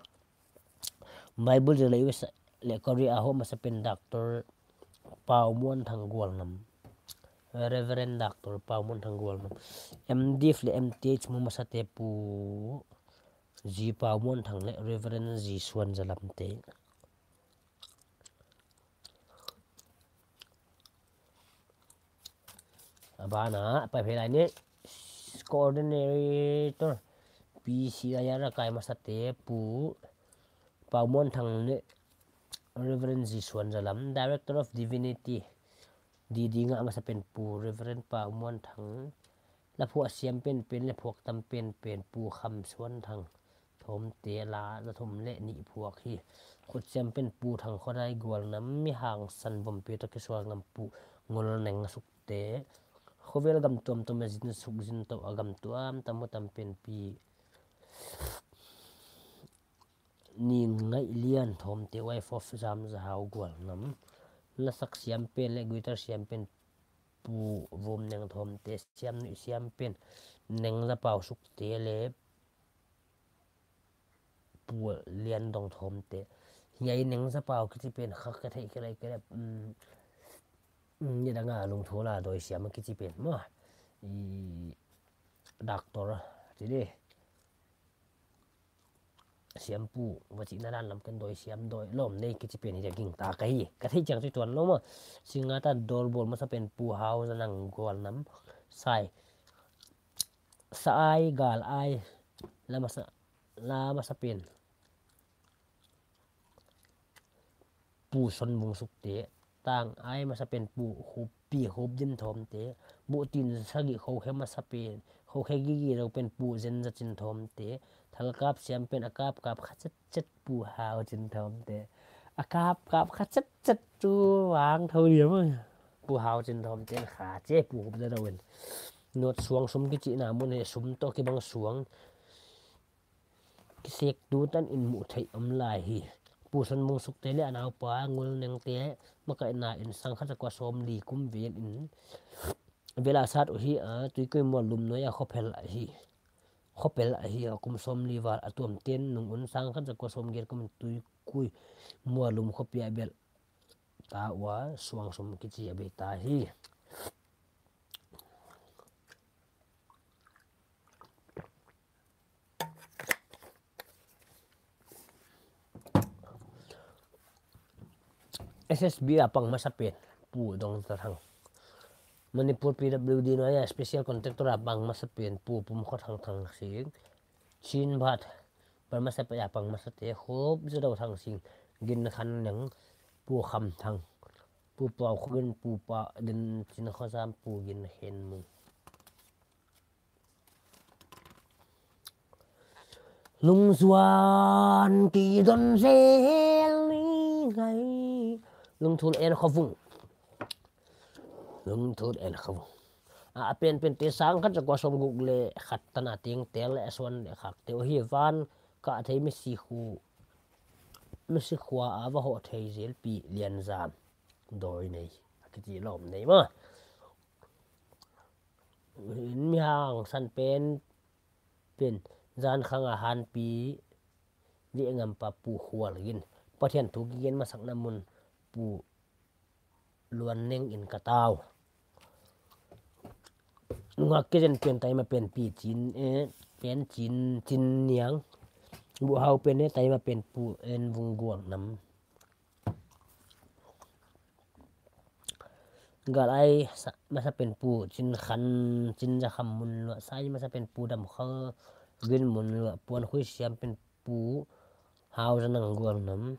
Bible zir le U S le Korea a hoh masa pen Doctor Pau Muan Thang Gual Nam, Reverend Doctor Pau Muan Thang Gual Nam. M Div le M Th mu masa te Pu Zi Pau Muan Thang le Reverend Zi Suan Za Lam te. A ban ah, pai phei lai ni, coordinator P C I R a kai masa te Pu Pau Muan Thang le Reverend Zi Suan Za Lam. Director of Divinity, D D ngah masa pen Pu Reverend Pau Muan Thang. La phuak siam penpen le phuak tam penpen Pu Kham Suan Thang Thawm te. La za thum le nih phuak hi. Khut siam pen Pu Thang Kho Dai Gual Nam, mi hangsan vompi toh kisual ngam Pu Ngol Neng Suk te. Khovel gam tuamtuam a zin suk zin toh a gam tuamtuam mu tam pen Pi Nin Ngaih Lian Thawm te, wife of Zam Za Hau Gual Nam. La sak siam pen le guitar siam pen Pu Vum Neng Thawm te, siam nuih siam pen Neng Za Pau Suk te le Pu Lian Dong Thawm te. Hiai Neng Za Pau kichi pen kha ka theih kei lai kei lai, um, um, ni dang a lungthu la doi siam kichi pen maw. I doctor, ti di. Siampu, va chihna dan lam ken doi siam doi lawm nei kichi pen hi a gingta ka hi. Ka theih chiang chu tuan lou maw. Singata dawr bawl masa pen Pu Hau Za Nang Gual Nam. Sai. Sa ai, gal ai. La masa, la masa pen Pu Son Vung Suk te. Tang ai masa pen Pu Hup, Pi Hup Dim Thawm te. Buh tin sagih khokhe masa pen, khokhe gigi rau pen Pu Zen Za Chin Thawm te. Thal kap siam pen a kap kap kha chet chet Pu Hau Chin Thawm te. A kap kap kha chet chet tu vang thau diam. Pu Hau Chin Thawm te kha che Pu Hup Za Dau in. Not suang sum kichihna mun he sum toh kibang suang. Kisek tu tan in muh theih om lai hi. Pu Son Vung Suk te le a naupa Ngul Neng te makaihna in sang khat za kua sawmli kum vel in vel a sat uhi a, Tuikui Muallum nuai a khophel ahi. Khophel ahi a, kum sawmli val a tuam ten nung un sang khat za kua sawmgiat kum in Tuikui Muallum khopi a belh ta ua, suang sum kichi a bei ta hi. S S B a pang masa pen Pu Dongzathang. Manipur P W D nuai a special contractor a pang masa pen Pu Pumkhothang Thangsing. Chin Bhat, Burma sepaih a pang masa te Khupzadou Thangsing, Ginkhaneng, Pu Khamthang, Pu Paukhogen, Pu Pagin, Chinkhozam, Pu Ginkhenmung. Lungzuan kidon zel ni ngai. Lungthul Enkhovung. Lungthul Enkhovung. A, a penpen te sangkhat zakua sawmguk leh khat tan a teng tel leh a suan leh khak te uh hi van kah thei misi khu, misi khua a va hoh thei zel Pi Lianzam. Doi nei. A kiti lawm nei maw. Mi hangsan pen, pen, zan khang a hanpi, vieh ngampa Pu Khualgin. Pathian thu kigen masakna mun Pu Luanneng in ka tau. Nungak kizen pen taima pen Pi Chin, eh, pen Chin, Chin Niang. Buhhau pen eh taima pen Pu Envung Gualnam. Gal ai sa-, masa pen Pu Chinkhan, Chinzakham Munlua, Sai masa pen Pu Damkholgin Munlua, Puankhui Siam pen Pu Hauzanang Gualnam,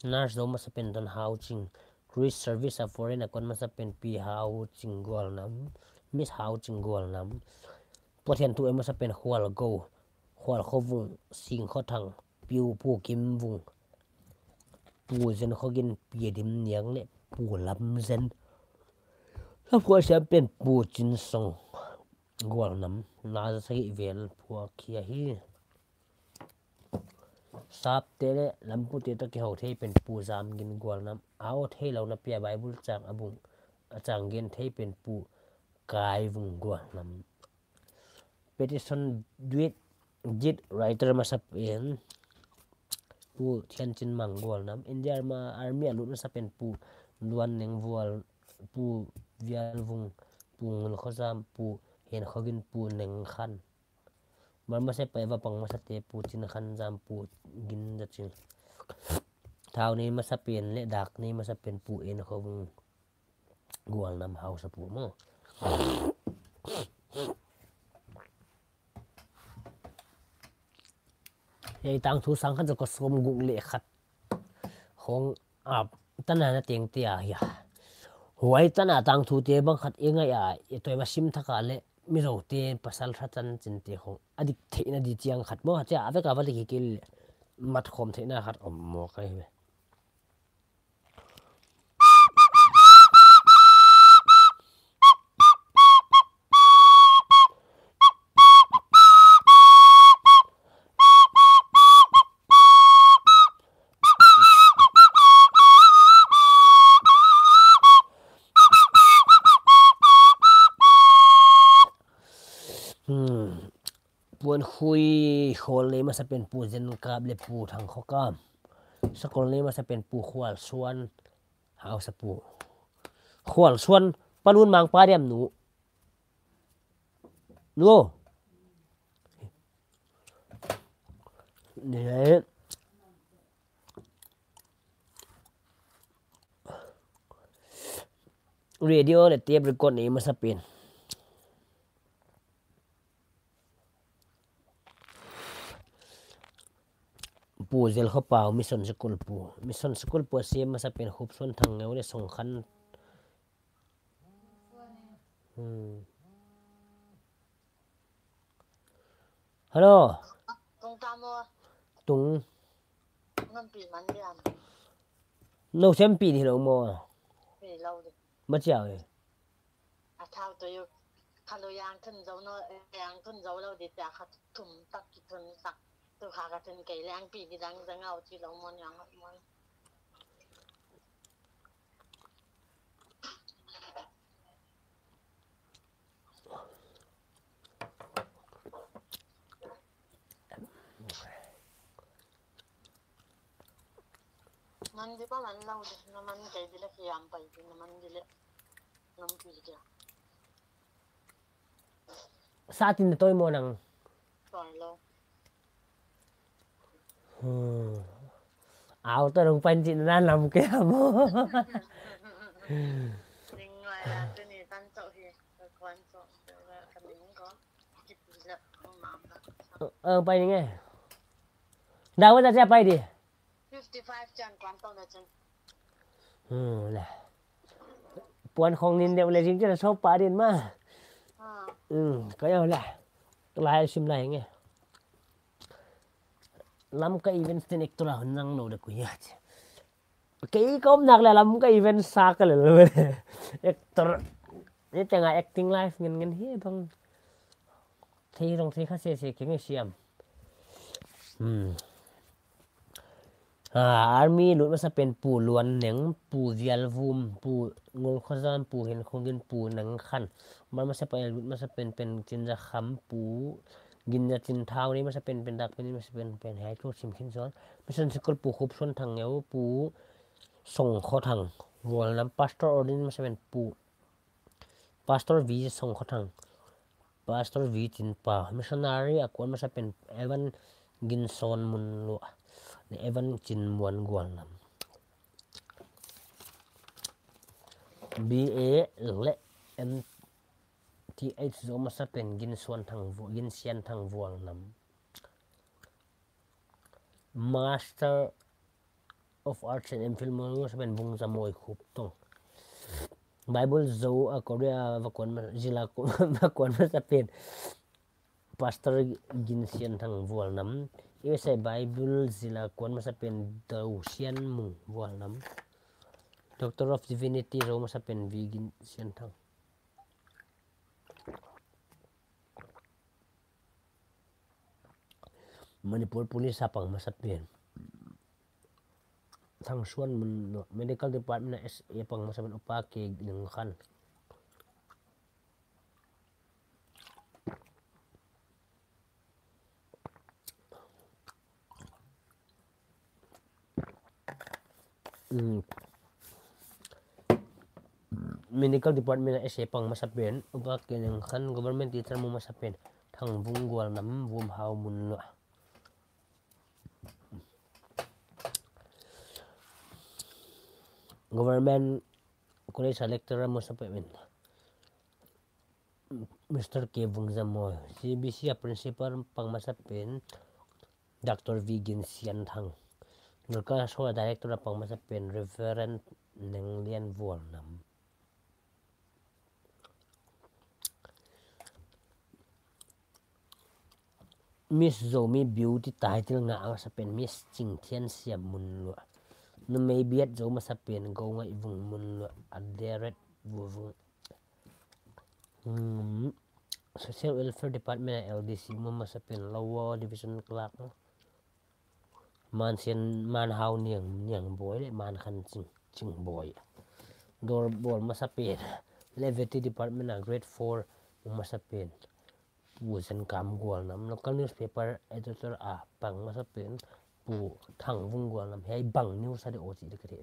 Nurse Zo masa pen Don Hauching, Chris Service a foreign a kon masa pen Pi Hauching Gualnam, Miss Hauching Gualnam, Pathian thu ei masa pen Khualgo, Khualkhovung, Singkhothang, Piu Pu Kimvung, Pu Zenkhogin, Pi Dimniang leh Pu Lamzen. Lamkhuasiam pen Pu Chinsong Gualnam, na za sagih vel phuak khia hi. Sapte leh lampute toh kihou thei pen Pu Zamgin Gualnam, a aw theilou na pia Bible chang a bung, a chang gen thei pen Pu Kaivung Gualnam. Petition duit, dit writer masa pen Pu Thianchinmang Gualnam, India ma army a lut masa pen Pu Luanneng Vual, Pu Vialvung, Pu Ngulkhozam, Pu Henkhogin, Pu Nengkhan. Burma sepaih va pang masa te Pu Chinkhanzam, Pu Ginzaching. Thau nei masa pen leh dak nei masa pen Pu Enkhovung Gualnam hausapu maw. Hiai tangthu sangkhat zakua sawmguk leh khat khong a tan a na tengte a hia. Huai tan a tangthute bang khat i ngaih a, i toima sim thak a leh Mizote pasal tha chanchinte khong a dik theihna di chiang khat maw, chia a vek a va dik hi kei leh mat khawm theihna khat om maw ka hi ve. Hmm. Puankhui khawl nei masa pen Pu Zenkap leh Pu Thangkhokam. Sakol nei masa pen Pu Khualsuan. Hausapu. Khualsuan, Palun Mangpa diam nu. Nu. Ni. Radio leh tape record nei masa pen Pu Zelkhopau, Mission School pu. Mission School pu a sem masa pen Khupsuan Thangngeu leh Songkhan. Hmm. Hello. Tung ta maw? Tung. Ngan pi man diam. Nou sem pi di lou maw? Pi lou di. Ma chiau e. A thau toh yu. Kha lou yang thun zou no, yang thun zou lou di chia kha thum tak ki thun tak. Tu kha ka thun kei leng pi di dang dang au chi lou maw yang maw. Nan di pa man lau di, na man kei di leh kiam pai di, na man di leh. Nam pi di. Sa tin na toi maw nang? Toi lou. Hmm. Au to rong pan chin na lam ke mo. Ning ngai la tu ni tan chok hi. Ka kuan chok. Ka ning ko. Ki pi la. Mam la. Ơ, pai ning e. Dah wa ta pai di. Fifty five chan kuan to na chan. Hmm, la. Puan khong nin deuh le jing chin so pa din ma. Hmm, ka yo la. Lai sim lai nge. Lamka Events ten ek tura hun nang no de kuya. Kei ka om nak le Lamka Events sa ka le lo. Actor. Ni tenga acting life ngen ngen hi bang. Thei rong thei kha se se keng siam. Hmm. Ah, army lut masa pen Pu Luan Neng, Pu Vial Vum, Pu Ngol Khozam, Pu Hin Khong Din, Pu Nang Khan. Mar masa pen lut masa pen pen Chin Za Kham, Pu Gin Za Chin Thau ni masa pen pen dak pen ni masa pen pen hai tu sim khin son. Mission Sikul Pu Khup Suan Thang Ngeu, Pu Song Kho Thang. Vual nam Pastor Ordin masa pen Pu Pastor V Song Kho Thang. Pastor V Chin Pa. Missionary a kuan masa pen Evan Gin Son Mun Lua. Evan Chin Muan Gual Nam. B A le M T H zo masa pen Gin Suan Thang Vu-, Gin Sian Thang Vual Nam. Master of Arts and M Phil Monu masa pen Vung Za Moi Khup Tong. Bible zo a Korea va kuan ma-, zila ku-, va kuan masa pen Pastor Gin Sian Thang Vual Nam. U S A Bible zila kuan masa pen Do Sian Mung Vual Nam. Doctor of Divinity zo masa pen V Gin Sian Thang. Manipur Police a pang masa pen Thang Suan Mun Lua. Medical Department a S A pang masa pen Upa K Neng Khan. Hmm. Medical Department a S A pang masa pen Upa K Neng Khan. Government teacher mu masa pen Thang Vung Gual Nam, Vum Hau Mun Lua. Government College a lecturer masa pen Mister K Vung Za Moi. C B C a principal pang masa pen Doctor V Gin Sian Thang. Dorcas Hall a director a pang masa pen Reverend Neng Lian Vual Nam. Miss Zomi Beauty title ngah masa pen Miss Ching Thian Siam Mun Lua. Numei biat zo masa pen Go Ngai Vung Mun Lua. Aderet Vu Vung. Hmm. Social Welfare Department a L D C mu masa pen Lower Division Clerk. Man Sian, Man Hau Niang, Niang Boi le Man Khan Ching, Ching Boi. Dor bawl masa pen Levity Department a Grade four mu masa pen Pu Zen Kam Gual Nam. Local newspaper editor a pang masa pen Pu Thang Vung Gual Nam. Hiai bang news a di o chi di ka thei.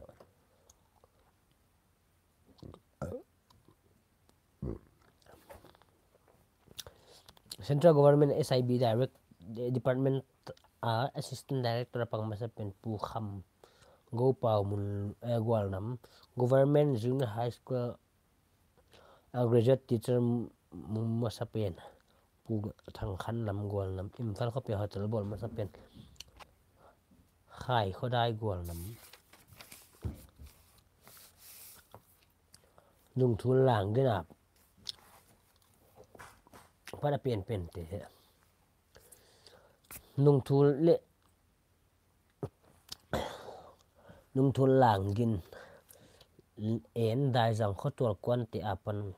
Central Government S I B Direct Department a Assistant Director a pang masa pen Pu Kham Go Pau Mun, eh, Gual Nam. Government Junior High School a graduate teacher mu masa pen Pu Thang Khan Lam Gual Nam. Imphal khopi hotel bawl masa pen Khai Kho Dai Gual Nam. Lungthul Lang Gin a pat a penpen te. Lungthul le Lungthul Lang Gin en Daizang Khotual Kuan te apan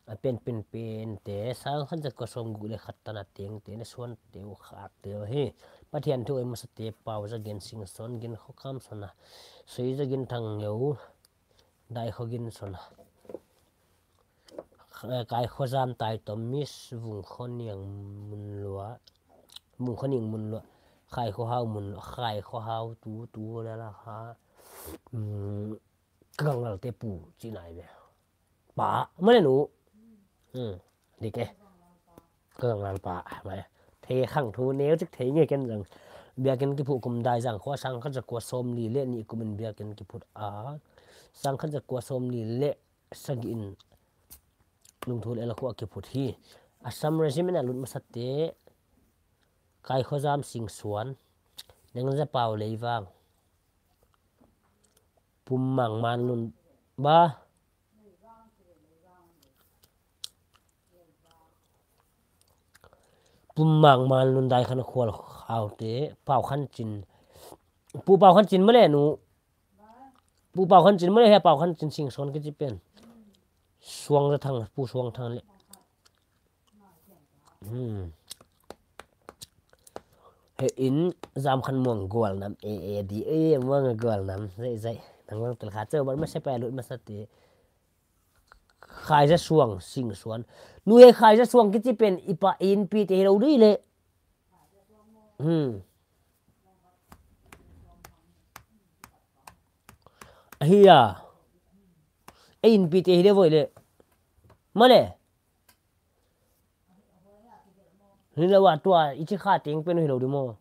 a penpen pen te, sang khat za kua sawmguk le khat tan a teng te, na suan te uh khak te uh hi. Pathian thu ei masa te, Pau Za Gin, Sing Son Gin, Kho Kam Son a, Sui Za Gin, Thang Ngeu, Dai Kho Gin Son a. Khai Kho Zam Tai Tom, Miss Vung Kho Niang Mun Lua, Vung Kho Niang Mun Lua, Khai Kho Hau Mun Lua, Khai Kho Hau tu, tu la la ha. Hmm, Ka Ganglal te pu, chi nai ve. Pa, mane nu. Hmm, dik e. Ka Ganglal pa, mai. Thei khang thu neu chik thei nge ken zang. Biakin kiphut kum Daizang khua sang khat za kua sawmli leh nih kum in biakin kiphut a, sang khat za kua sawmli leh sagih in Lungthul L khua kiphut hi. Assam Regiment a lut masate, Kaikhozam Singsuan, Nengzapau Leivang, Pummang Manlun ba, Pummang Manlun Daikhankhual Khaute, Paukhanchin, Pu Paukhanchin maw le nu, Pu Paukhanchin maw le, hia Paukhanchin Singsuan kichi pen. Suangzathang, Pu Suangthang leh. Hmm. He in Zamkhanmuang Gualnam, e, e, di, e, Muang Gualnam, zai, zai. Nang lang tel kha chau, ban masa pa lut masate. Khaizasuang Singsuan. Nu he Khaizasuang kichi pen i pa inpi te hilou di le. Hmm. Ahia. E inpi te hilou voi le. Maw le. Hilou a tua, i chi kha teng pen hilou di maw.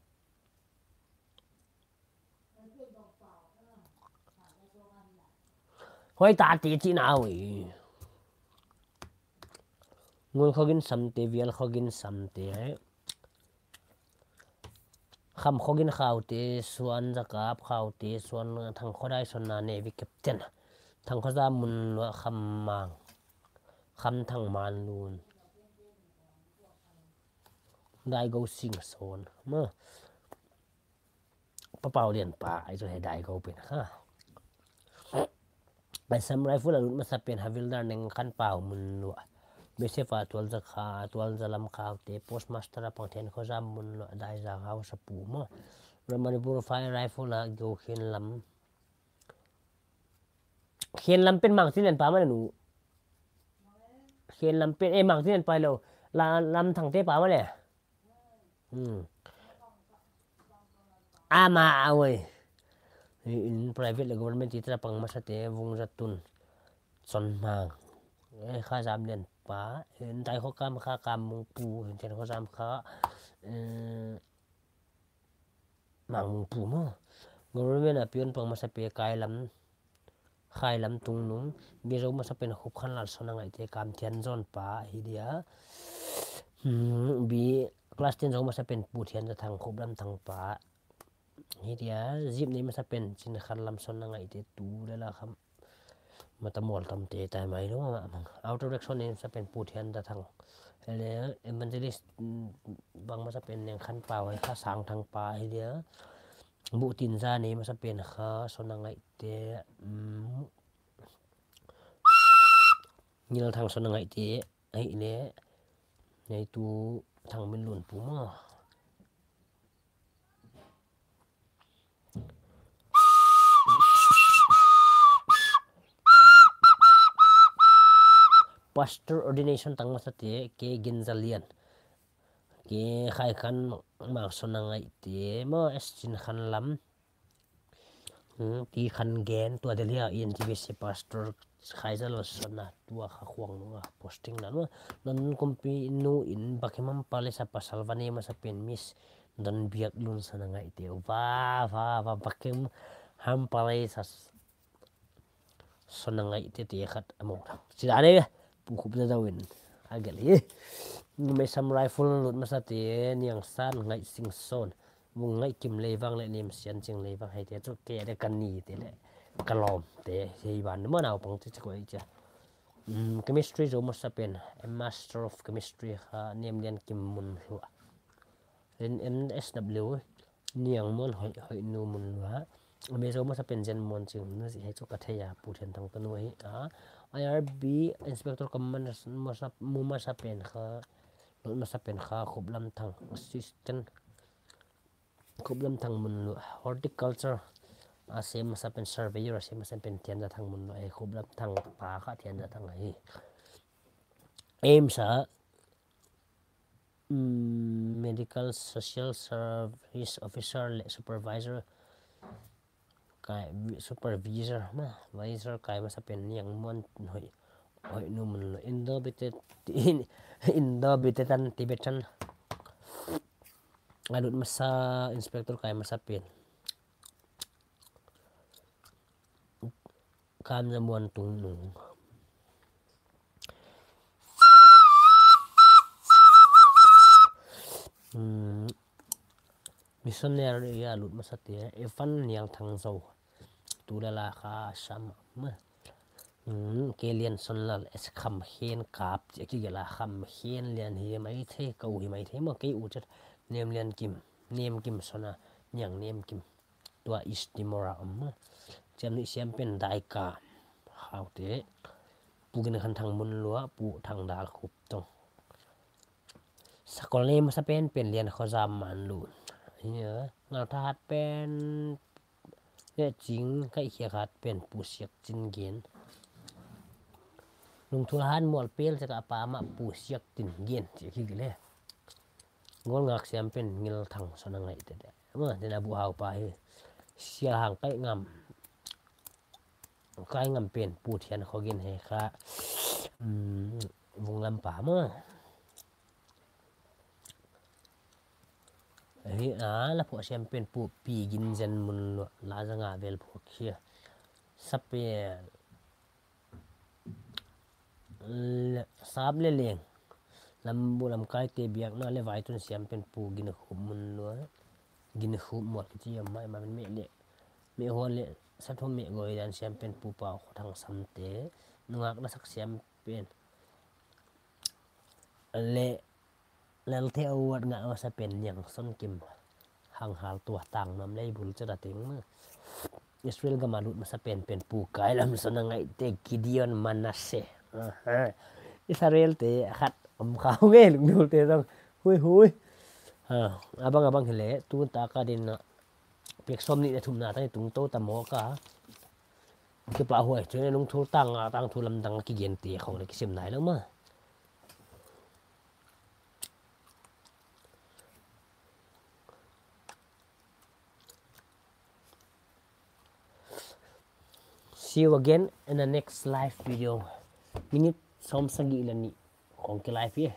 Huai ta te chi na ui. Ngul Khogin Samte, Vial Khogin Samte, eh. Kham Khogin Khaute, Suan Zakap Khaute, Suan Thangkhodai Sonna, Navy Captain. Thangkhozam Munlua, Khammang. Khamthang Manlun. Daigou Singsuan. Ma. Papau Lianpa, ai chu he Daigou pen kha. Assam Rifle a lut masa pen Havildar Nengkhanpau Munlua. Besefa Tualzakha, Tualzalam Khaute, Postmaster a pang Thenkhoza Munlua, Daizang Hausapu maw. Manipur Fire Rifle a Gokhenlam. Khenlam pen Mangthinlianpa maw le nu. Khenlam pen, eh, Mangthinlianpa lou. La, Lamthangte pa maw le. Hmm. Ama awei. In private leh government teacher a pang masate Vungzatun Chonmang. Eh, Khazamlianpa. In Taikhokham kha Kammungpu. In Thenkhoza kha, eh, Mangmungpu maw. Government a pion pang masa pen Kailam. Khailam Tungnung, B zou masa pen Khupkhanlal Sonna Ngaihte, Kamthianzon pa hi dia. Hmm, B, class ten zou masa pen Pu Thianzathang, Khuplamthang pa hi dia. Zip nei masa pen Chinkhanlam Sonna Ngaihte, tu le la kham mata mol tam te tai mai lo ma mang. Auto rickshaw nei masa pen Pu Thianzathang. Hele evangelist, mm, bang masa pen Nengkhanpau, hai kha Sangthang pa hi dia. Buhtinza nei masa pen kha Sonna Ngaihte, mm, Ngilthang Sonna Ngaihte, ahihleh, neitu Thangminlun pu maw. Pastor ordination tang masate, K Ginzalian. K Khaikhanmang Sonna Ngaihte maw, S Chinkhanlam. Hmm, T Khangen, tua Delhi a E N T B C pastor Khaizalo Sonna, tua kha Khuangnung a posting na maw. Nonkumpi nu in Buckingham Palace a pasal va nei masa pen Miss Donbiaklun Sonna Ngaihte. Va, va, va, Buckingham Palace a Sonna Ngaihte te khat a maw. Sida ne, Pu Khupzadau in a gelh hi. Numei Assam Rifle lut masate, Niangsan Ngaihsingson, Vungngaihkim Leivang leh Nemsianching Leivang, hiaite chu kei a dia ka nite leh ka lawmte hi ban maw, naupangte chi ko ei chia. Mm, chemistry zou masa pen, a Master of Chemistry kha Nemliankim Munlua. N M S W, Niangmuanhoih, Hoihnu Munlua. A B zou masa pen Zenmuanching, na zi hei chu ka thei a, Pu Thianthang tanu ahi a. I R B, Inspector Command masa, mu masa pen kha, lut masa pen kha, Khuplamthang, Assistant, Khuplamthang Munlua. Horticulture a sem masa pen Surveyor, a sem masa pen Thianzathang Munlua, eh, Khuplamthang pa kha Thianzathang ahi. AIIMS a, mm, Medical Social Service Officer leh Supervisor kai, Supervisor maw, Visor kai masa pen Niangmuanhoih, Hoihnu Munlua, Indo-Tibetan, Indo-Tibetan, Tibetan. A lut masa, Inspector kai masa pen Kamzamuan Tungnung. Hmm. Missionary a lut masate, Evan Niangthangzo. Tulala kha sam ma. Hmm, K Liansonlal S Khamkhenkap, chi a kigelh a Khamkhenlian hi maithei, kou hi maithei maw, kei u chat Nemliankim, Nemkimson a, Niang Nemkim. Tua East Timor a om maw. Chiam nih siam pen Daika Haute. Pu Ginkhanthang Munlua, Pu Thangdalkhup tawh. Sakol nei masa pen pen Liankhozam Manlun. Hia, Ngaltha hat pen, le Ching Kaikhiak hat pen Pu Siakchin Gen. Lungthul han mual pel chaka pa mah Pu Siaktin Gen, chi a kigelh e. Ngolngak siam pen Ngilthangson a Ngaihte. Maw, tena bu hau pa hi. Sialhang Kaingam. Kaingam pen Pu Thiankhogen hi kha. Hmm, Vunglam pa maw. Hi a, la phuak siam pen Pu Pi Ginzen Munlua, la zanga vel phuak hia. Sapel. Le, Sap le Leng. Lambu lamkaite biakna le vaitun siam pen Pu Ginkhup Munlua. Ginkhup Mual kichi a mai ma pen Meh le, Meh Huan le Sathum Meh Goi dan siam pen Pu Pau Khothangsam te. Nungak lasak siam pen le Lalte Award ngah masa pen Niangson Kim. Hanghal tua Tangnuam Leibul chata teng maw. Israel gam a lut masa pen pen Pu Kailamson a Ngaihte, Gideon Manasseh. Aha. Israel te khat om khau nge, Lungthulte zong. Hui hui. Ha, abang abang hi le, tu taka din na. Pek sawmnih le thumna tang tung tou ta maw ka. Kipahhuai, tu ne Lungthul tang a, tangthu lamdang kigente khong le kisim nai lou maw. See you again in the next live video. Minute sawmsagih le nih khong ki live hi.